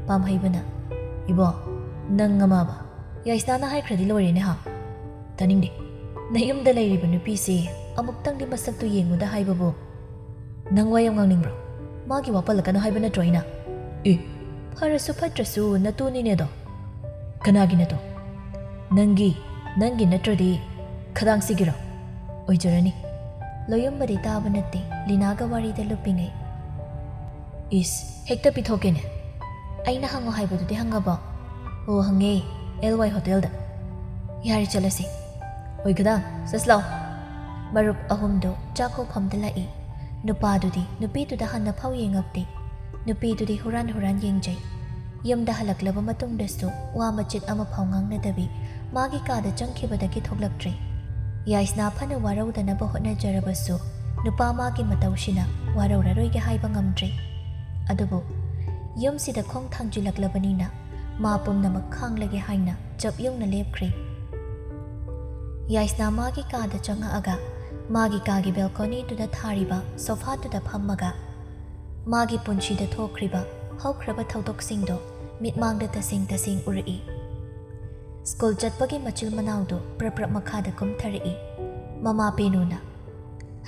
ꯄꯥꯝꯍꯩꯕꯅ, "ꯏꯕꯣ, ꯅꯪ ꯑꯃꯕ, ꯌꯥꯏꯁꯅꯥꯅ ꯍꯥꯏꯈ꯭ꯔꯗꯤ ꯂꯣꯏꯔꯦꯅꯦ ꯍꯥ?" "ꯇꯥꯅꯤꯡꯗꯦ꯫ ꯅꯌꯨꯝꯗ ꯂꯩꯔꯤꯕ ꯅꯨꯄꯤꯁꯤ ꯑꯃꯨꯛꯇꯪꯗꯤ ꯃꯁꯛꯇꯨ ꯌꯦꯡꯉꯨꯗ ꯍꯥꯏꯕꯕꯨ ꯅꯪ ꯋꯥ ꯌꯥꯝ ꯉꯥꯡꯅꯤꯡꯕ꯭ꯔꯣ? ꯃꯥꯒꯤ ꯋꯥ ꯄꯜꯂꯛꯀꯅꯨ ꯍꯥꯏꯕ ꯅꯠꯇ꯭ꯔꯣ ꯑꯩꯅ?" "ꯑꯦ, ꯐꯔꯁꯨ ꯐꯠꯇ꯭ꯔꯁꯨ ꯅꯇꯨꯅꯤꯅꯦꯗꯣ꯫ ꯀꯅꯥꯒꯤ ꯅꯇꯨ? ꯅꯪꯒꯤ, ꯅꯪꯒꯤ ꯅꯠꯇ꯭ꯔꯗꯤ ꯈꯗꯥꯡꯁꯤꯒꯤꯔꯣ?" "ꯑꯣꯏꯖꯔꯅꯤ꯫" ꯂꯣꯌꯨꯝꯕꯗꯤ ꯇꯥꯕ ꯅꯠꯇꯦ, ꯂꯤꯅꯥꯒ ꯋꯥꯔꯤꯗ ꯂꯨꯞꯄꯤꯉꯩ꯫ "ꯏꯁ, ꯍꯦꯛꯇ ꯄꯤꯊꯣꯛꯀꯦꯅꯦ꯫ ꯑꯩꯅ ꯍꯪꯉꯣ ꯍꯥꯏꯕꯗꯨꯗꯤ ꯍꯪꯉꯕꯣ?" "ꯑꯣ, ꯍꯪꯉꯦ, ꯑꯦꯜ ꯋꯥꯏ ꯍꯣꯇꯦꯜꯗ꯫" "ꯌꯥꯔꯦ, ꯆꯠꯂꯁꯤ꯫" "ꯑꯣꯏ ꯈꯗꯥꯡ, ꯆꯠꯁꯤ ꯂꯥꯎ꯫" ꯃꯔꯨꯞ ꯑꯍꯨꯝꯗꯨ ꯆꯥꯛ ꯍꯧꯐꯝꯗ ꯂꯥꯛꯏ꯫ ꯅꯨꯄꯥꯗꯨꯗꯤ ꯅꯨꯄꯤꯗꯨꯗ ꯍꯟꯅ ꯐꯥꯎ ꯌꯦꯡꯉꯛꯇꯦ꯫ ꯅꯨꯄꯤꯗꯨꯗꯤ ꯍꯨꯔꯥꯟ ꯍꯨꯔꯥꯟ ꯌꯦꯡꯖꯩ꯫ ꯌꯨꯝꯗ ꯍꯜꯂꯛꯂꯕ ꯃꯇꯨꯡꯗꯁꯨ ꯋꯥ ꯃꯆꯤꯠ ꯑꯃꯐꯥꯎ ꯉꯥꯡꯅꯗꯕꯤ ꯃꯥꯒꯤ ꯀꯥꯗ ꯆꯪꯈꯤꯕꯗꯒꯤ ꯊꯣꯛꯂꯛꯇ꯭ꯔꯤ꯫ ꯌꯥꯏꯁꯅꯥ ꯐꯅ ꯋꯥꯔꯧꯗꯅꯕ ꯍꯣꯠꯅꯖꯔꯕꯁꯨ ꯅꯨꯄꯥ ꯃꯥꯒꯤ ꯃꯇꯧꯁꯤꯅ ꯋꯥꯔꯧꯔꯔꯣꯏꯒꯦ ꯍꯥꯏꯕ ꯉꯝꯗ꯭ꯔꯤ꯫ ꯑꯗꯨꯕꯨ ꯌꯨꯝꯁꯤꯗ ꯈꯣꯡ ꯊꯥꯡꯖꯤꯜꯂꯛꯂꯕꯅꯤꯅ ꯃꯥ ꯄꯨꯝꯅꯃꯛ ꯈꯥꯡꯂꯒꯦ ꯍꯥꯏꯅ ꯆꯞ ꯌꯨꯡꯅ ꯂꯦꯞꯈ꯭ꯔꯤ꯫ ꯌꯥꯏꯁꯅꯥ ꯃꯥꯒꯤ ꯀꯥꯗ ꯆꯪꯉꯛꯑꯒ ꯃꯥꯒꯤ ꯀꯥꯒꯤ ꯕꯦꯜꯀꯣꯅꯤꯗꯨꯗ ꯊꯥꯔꯤꯕ ꯁꯣꯐꯥꯗꯨꯗ ꯐꯝꯃꯒ ꯃꯥꯒꯤ ꯄꯨꯟꯁꯤꯗ ꯊꯣꯛꯈ꯭ꯔꯤꯕ ꯍꯧꯈ꯭ꯔꯕ ꯊꯧꯗꯣꯛꯁꯤꯡꯗꯣ ꯃꯤꯠꯃꯥꯡꯗ ꯇꯁꯦꯡ ꯇꯁꯦꯡ ꯎꯔꯛꯏ꯫ ꯁ꯭ꯀꯨꯜ ꯆꯠꯄꯒꯤ ꯃꯆꯤꯜ ꯃꯅꯥꯎꯗꯨ ꯄ꯭ꯔꯞ ꯄ꯭ꯔꯞ ꯃꯈꯥꯗ ꯀꯨꯝꯊꯔꯛꯏ꯫ ꯃꯃꯥ ꯄꯦꯅꯨꯅ,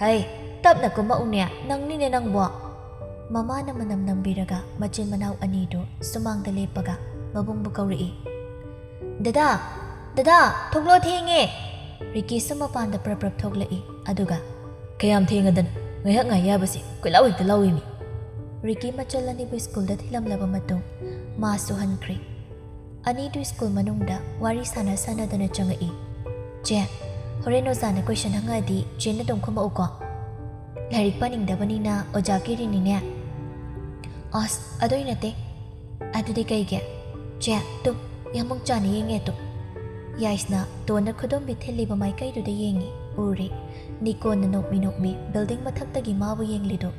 "ꯍꯩ, ꯇꯞꯅ ꯀꯨꯝꯃꯛꯎꯅꯦ, ꯅꯪꯅꯤꯅꯦ ꯅꯪꯕꯣ!" ꯃꯃꯥꯅ ꯃꯅꯝ ꯅꯝꯕꯤꯔꯒ ꯃꯆꯤꯟ ꯃꯅꯥꯎ ꯑꯅꯤꯗꯨ ꯁꯨꯃꯥꯡꯗ ꯂꯦꯞꯄꯒ ꯃꯕꯨꯡꯕꯨ ꯀꯧꯔꯛꯏ꯫ "ꯗꯗꯥ, ꯗꯗꯥ, ꯊꯣꯛꯂꯣ, ꯊꯦꯡꯉꯦ!" ꯔꯤꯀꯤꯁꯨ ꯃꯄꯥꯟꯗ ꯄ꯭ꯔꯞ ꯄ꯭ꯔꯞ ꯊꯣꯛꯂꯛꯏ꯫ ꯑꯗꯨꯒ, "ꯀꯌꯥꯝ ꯊꯦꯡꯉꯗꯅ? ꯉꯥꯏꯍꯥꯛ ꯉꯥꯏ ꯌꯥꯕꯁꯤ ꯀꯣꯏꯂꯥꯎ ꯍꯦꯛꯇ ꯂꯥꯎꯏꯃꯤ!" ꯔꯤꯀꯤ ꯃꯆꯜ ꯑꯅꯤꯕꯨ ꯁ꯭ꯀꯨꯜꯗ ꯊꯤꯜꯂꯝꯂꯕ ꯃꯇꯨꯡ ꯃꯥꯁꯨ ꯍꯟꯈ꯭ꯔꯦ꯫ ꯑꯅꯤꯗꯨ ꯁ꯭ꯀꯨꯜ ꯃꯅꯨꯡꯗ ꯋꯥꯔꯤ ꯁꯥꯟꯅ ꯁꯥꯟꯅꯗꯅ ꯆꯪꯉꯛꯏ꯫ "ꯆꯦ, ꯍꯣꯔꯦꯟ ꯑꯣꯖꯥꯅ ꯀꯣꯏꯁꯟ ꯍꯪꯉꯛꯑꯗꯤ ꯆꯦꯅ ꯑꯗꯨꯝ ꯈꯨꯝꯃꯛꯎꯀꯣ꯫ ꯂꯥꯏꯔꯤꯛ ꯄꯥꯅꯤꯡꯗꯕꯅꯤꯅ ꯑꯣꯖꯥ ꯀꯤꯔꯤꯅꯤꯅꯦ꯫" "ꯑꯁ, ꯑꯗꯨꯏ ꯅꯠꯇꯦ꯫" "ꯑꯗꯨꯗꯤ ꯀꯩꯒꯤ?" "ꯆꯦ, ꯇꯨ, ꯌꯥꯃꯨꯡ ꯆꯥꯅ ꯌꯦꯡꯉꯦ ꯇꯨ꯫" ꯌꯥꯏꯁꯅ ꯇꯣꯟꯅ ꯈꯨꯗꯣꯝꯕꯤ ꯊꯤꯜꯂꯤꯕ ꯃꯥꯏꯀꯩꯗꯨꯗ ꯌꯦꯡꯉꯤ, ꯎꯔꯦ꯫ ꯅꯤꯀꯣꯟꯅ ꯅꯣꯛꯃꯤ ꯅꯣꯛꯃꯤ ꯕꯤꯜꯗꯤꯡ ꯃꯊꯛꯇꯒꯤ ꯃꯥꯕꯨ ꯌꯦꯡꯂꯤꯗꯨ꯫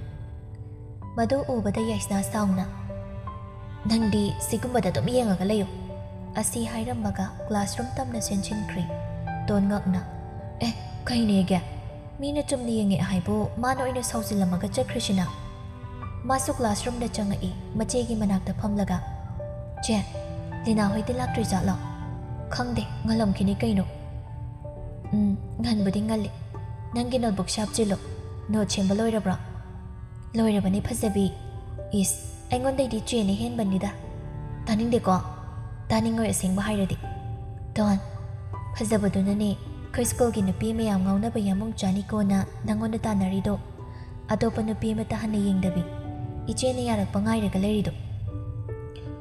ꯃꯗꯨ ꯎꯕꯗ ꯌꯥꯏꯁꯅꯥ ꯁꯥꯎꯅ, "ꯅꯪꯗꯤ ꯁꯤꯒꯨꯝꯕꯗ ꯑꯗꯨꯝ ꯌꯦꯡꯉꯒ ꯂꯩꯌꯨ" ꯑꯁꯤ ꯍꯥꯏꯔꯝꯃꯒ ꯀ꯭ꯂꯥꯁꯔꯨꯝ ꯇꯝꯅ ꯆꯦꯟꯁꯤꯟꯈ꯭ꯔꯦ꯫ ꯇꯣꯟ ꯉꯛꯅ, "ꯑꯦ, ꯀꯩꯅꯦꯒꯦ? ꯃꯤꯅ ꯆꯨꯝꯅ ꯌꯦꯡꯉꯛꯑꯦ ꯍꯥꯏꯕꯨ ꯃꯥꯅ ꯑꯣꯏꯅ ꯁꯥꯎꯖꯤꯜꯂꯝꯃꯒ ꯆꯠꯈ꯭ꯔꯤꯁꯤꯅ?" ꯃꯥꯁꯨ ꯀ꯭ꯂꯥꯁꯔꯨꯝꯗ ꯆꯪꯉꯛꯏ, ꯃꯆꯦꯒꯤ ꯃꯅꯥꯛꯇ ꯐꯝꯂꯒ, "ꯆꯦ, ꯂꯤꯅꯥ ꯍꯣꯏꯗꯤ ꯂꯥꯛꯇ꯭ꯔꯤꯖꯥꯠꯂꯣ?" "ꯈꯪꯗꯦ, ꯉꯜꯂꯝꯈꯤꯅꯤ ꯀꯩꯅꯣ꯫" "ꯎꯝ, ꯉꯟꯕꯨꯗꯤ ꯉꯜꯂꯤ꯫ ꯅꯪꯒꯤ ꯅꯣꯠꯕꯨꯛꯁꯦ ꯍꯥꯞꯆꯤꯜꯂꯨ꯫ ꯅꯣꯠ ꯁꯦꯝꯕ ꯂꯣꯏꯔꯕ꯭ꯔꯣ?" "ꯂꯣꯏꯔꯕꯅꯤ ꯐꯖꯕꯤ꯫" "ꯏꯁ, ꯑꯩꯉꯣꯟꯗꯩꯗꯤ ꯆꯦꯅ ꯍꯦꯟꯕꯅꯤꯗ꯫" "ꯇꯥꯅꯤꯡꯗꯦꯀꯣ꯫ ꯇꯥꯅꯤꯡꯉꯣꯏ ꯑꯁꯦꯡꯕ ꯍꯥꯏꯔꯗꯤ꯫" "ꯇꯣꯟ, ꯐꯖꯕꯗꯨꯅꯅꯦ ꯑꯩꯈꯣꯏ ꯁ꯭ꯀꯨꯜꯒꯤ ꯅꯨꯄꯤ ꯃꯌꯥꯝ ꯉꯥꯎꯅꯕ ꯌꯥꯃꯨꯡ ꯆꯥꯅꯤꯀꯣꯅ ꯅꯪꯉꯣꯟꯗ ꯇꯥꯟꯅꯔꯤꯗꯣ꯫ ꯑꯇꯣꯞꯄ ꯅꯨꯄꯤ ꯑꯃꯠꯇ ꯍꯟꯅ ꯌꯦꯡꯗꯕꯤ ꯏꯆꯦꯅ ꯌꯥꯔꯛꯄ ꯉꯥꯏꯔꯒ ꯂꯩꯔꯤꯗꯣ꯫"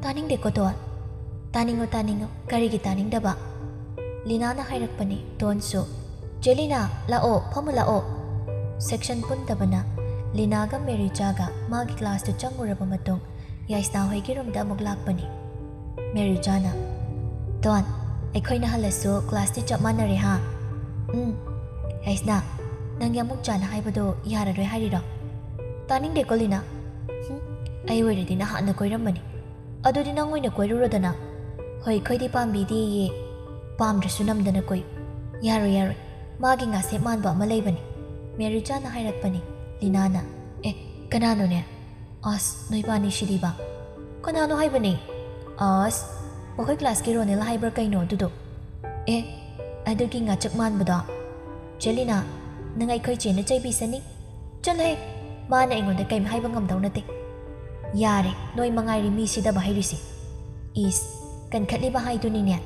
"ꯇꯥꯅꯤꯡꯗꯦꯀꯣ ꯇꯣꯟ꯫ ꯇꯥꯅꯤꯡꯉꯣ, ꯇꯥꯅꯤꯡꯉꯣ, ꯀꯔꯤꯒꯤ ꯇꯥꯅꯤꯡꯗꯕ?" ꯂꯤꯅꯥꯅ ꯍꯥꯏꯔꯛꯄꯅꯤ꯫ ꯇꯣꯟꯁꯨ, "ꯆꯦ ꯂꯤꯅꯥ, ꯂꯥꯛꯑꯣ, ꯐꯝꯃꯨ ꯂꯥꯛꯑꯣ꯫" ꯁꯦꯛꯁꯟ ꯄꯨꯟꯗꯕꯅ ꯂꯤꯅꯥꯒ ꯃꯦꯔꯤꯆꯥꯒ ꯃꯥꯒꯤ ꯀ꯭ꯂꯥꯁꯇꯨ ꯆꯪꯉꯨꯔꯕ ꯃꯇꯨꯡ ꯌꯥꯏꯁꯅꯥ ꯍꯣꯏꯒꯤ ꯔꯨꯝꯗ ꯑꯃꯨꯛ ꯂꯥꯛꯄꯅꯤ꯫ ꯃꯦꯔꯤꯖꯥꯅ, "ꯗꯣꯟ, ꯑꯩꯈꯣꯏꯅ ꯍꯜꯂꯁꯨ ꯀ꯭ꯂꯥꯁꯇꯤ ꯆꯞ ꯃꯥꯟꯅꯔꯦ ꯍꯥ?" "ꯎꯝ꯫ ꯌꯥꯏꯁꯅꯥ, ꯅꯪꯒꯤ ꯑꯃꯨꯛ ꯆꯥꯅ ꯍꯥꯏꯕꯗꯣ ꯌꯥꯔꯔꯣꯏ ꯍꯥꯏꯔꯤꯔꯣ?" "ꯇꯥꯅꯤꯡꯗꯦꯀꯣ ꯂꯤꯅꯥ꯫ ꯍꯨꯝ, ꯑꯩ ꯑꯣꯏꯔꯗꯤ ꯅꯍꯥꯟꯅ ꯀꯣꯏꯔꯝꯃꯅꯤ꯫ ꯑꯗꯨꯗꯤ ꯅꯪ ꯑꯣꯏꯅ ꯀꯣꯏꯔꯨꯔꯣꯗꯅ꯫ ꯍꯣꯏ, ꯑꯩꯈꯣꯏꯗꯤ ꯄꯥꯝꯕꯤꯗꯦꯌꯦ꯫ ꯄꯥꯝꯗ꯭ꯔꯁꯨ ꯅꯝꯗꯅ ꯀꯣꯏ꯫" "ꯌꯥꯔꯣꯏ, ꯌꯥꯔꯣꯏ꯫ ꯃꯥꯒꯤ ꯉꯥꯁꯦꯞ ꯃꯥꯟꯕ ꯑꯃ ꯂꯩꯕꯅꯤ꯫" ꯃꯦꯔꯤꯖꯥꯅ ꯍꯥꯏꯔꯛꯄꯅꯤ꯫ ꯂꯤꯅꯥꯅ, "ꯑꯦ, ꯀꯅꯥꯅꯣꯅꯦ?" "ꯑꯁ, ꯅꯣꯏꯕꯥꯅꯤ ꯁꯤꯗꯤꯕ꯫ ꯀꯅꯥꯅꯣ ꯍꯥꯏꯕꯅꯦ?" "ꯑꯁ, ꯃꯈꯣꯏ ꯀ꯭ꯂꯥꯁꯀꯤ ꯔꯣꯅꯦꯜ ꯍꯥꯏꯕ꯭ꯔꯥ ꯀꯩꯅꯣ ꯑꯗꯨꯗꯣ꯫" "ꯑꯦ, ꯑꯗꯨꯒꯤ ꯉꯥꯆꯛ ꯃꯥꯟꯕꯗꯣ?" "ꯆꯦ ꯂꯤꯅꯥ, ꯅꯪ ꯑꯩꯈꯣꯏ ꯆꯦꯅ ꯆꯩꯕꯤꯁꯅꯤ꯫" "ꯆꯠꯂꯍꯦ, ꯃꯥꯅ ꯑꯩꯉꯣꯟꯗ ꯀꯩꯝ ꯍꯥꯏꯕ ꯉꯝꯗꯧ ꯅꯠꯇꯦ꯫" "ꯌꯥꯔꯦ, ꯅꯣꯏ ꯃꯉꯥꯏꯔꯤ ꯃꯤ ꯁꯤꯗꯕ ꯍꯩꯔꯤꯁꯤ꯫" "ꯏꯁ, ꯀꯟꯈꯠꯂꯤꯕ ꯍꯥꯏꯗꯨꯅꯤꯅꯦ꯫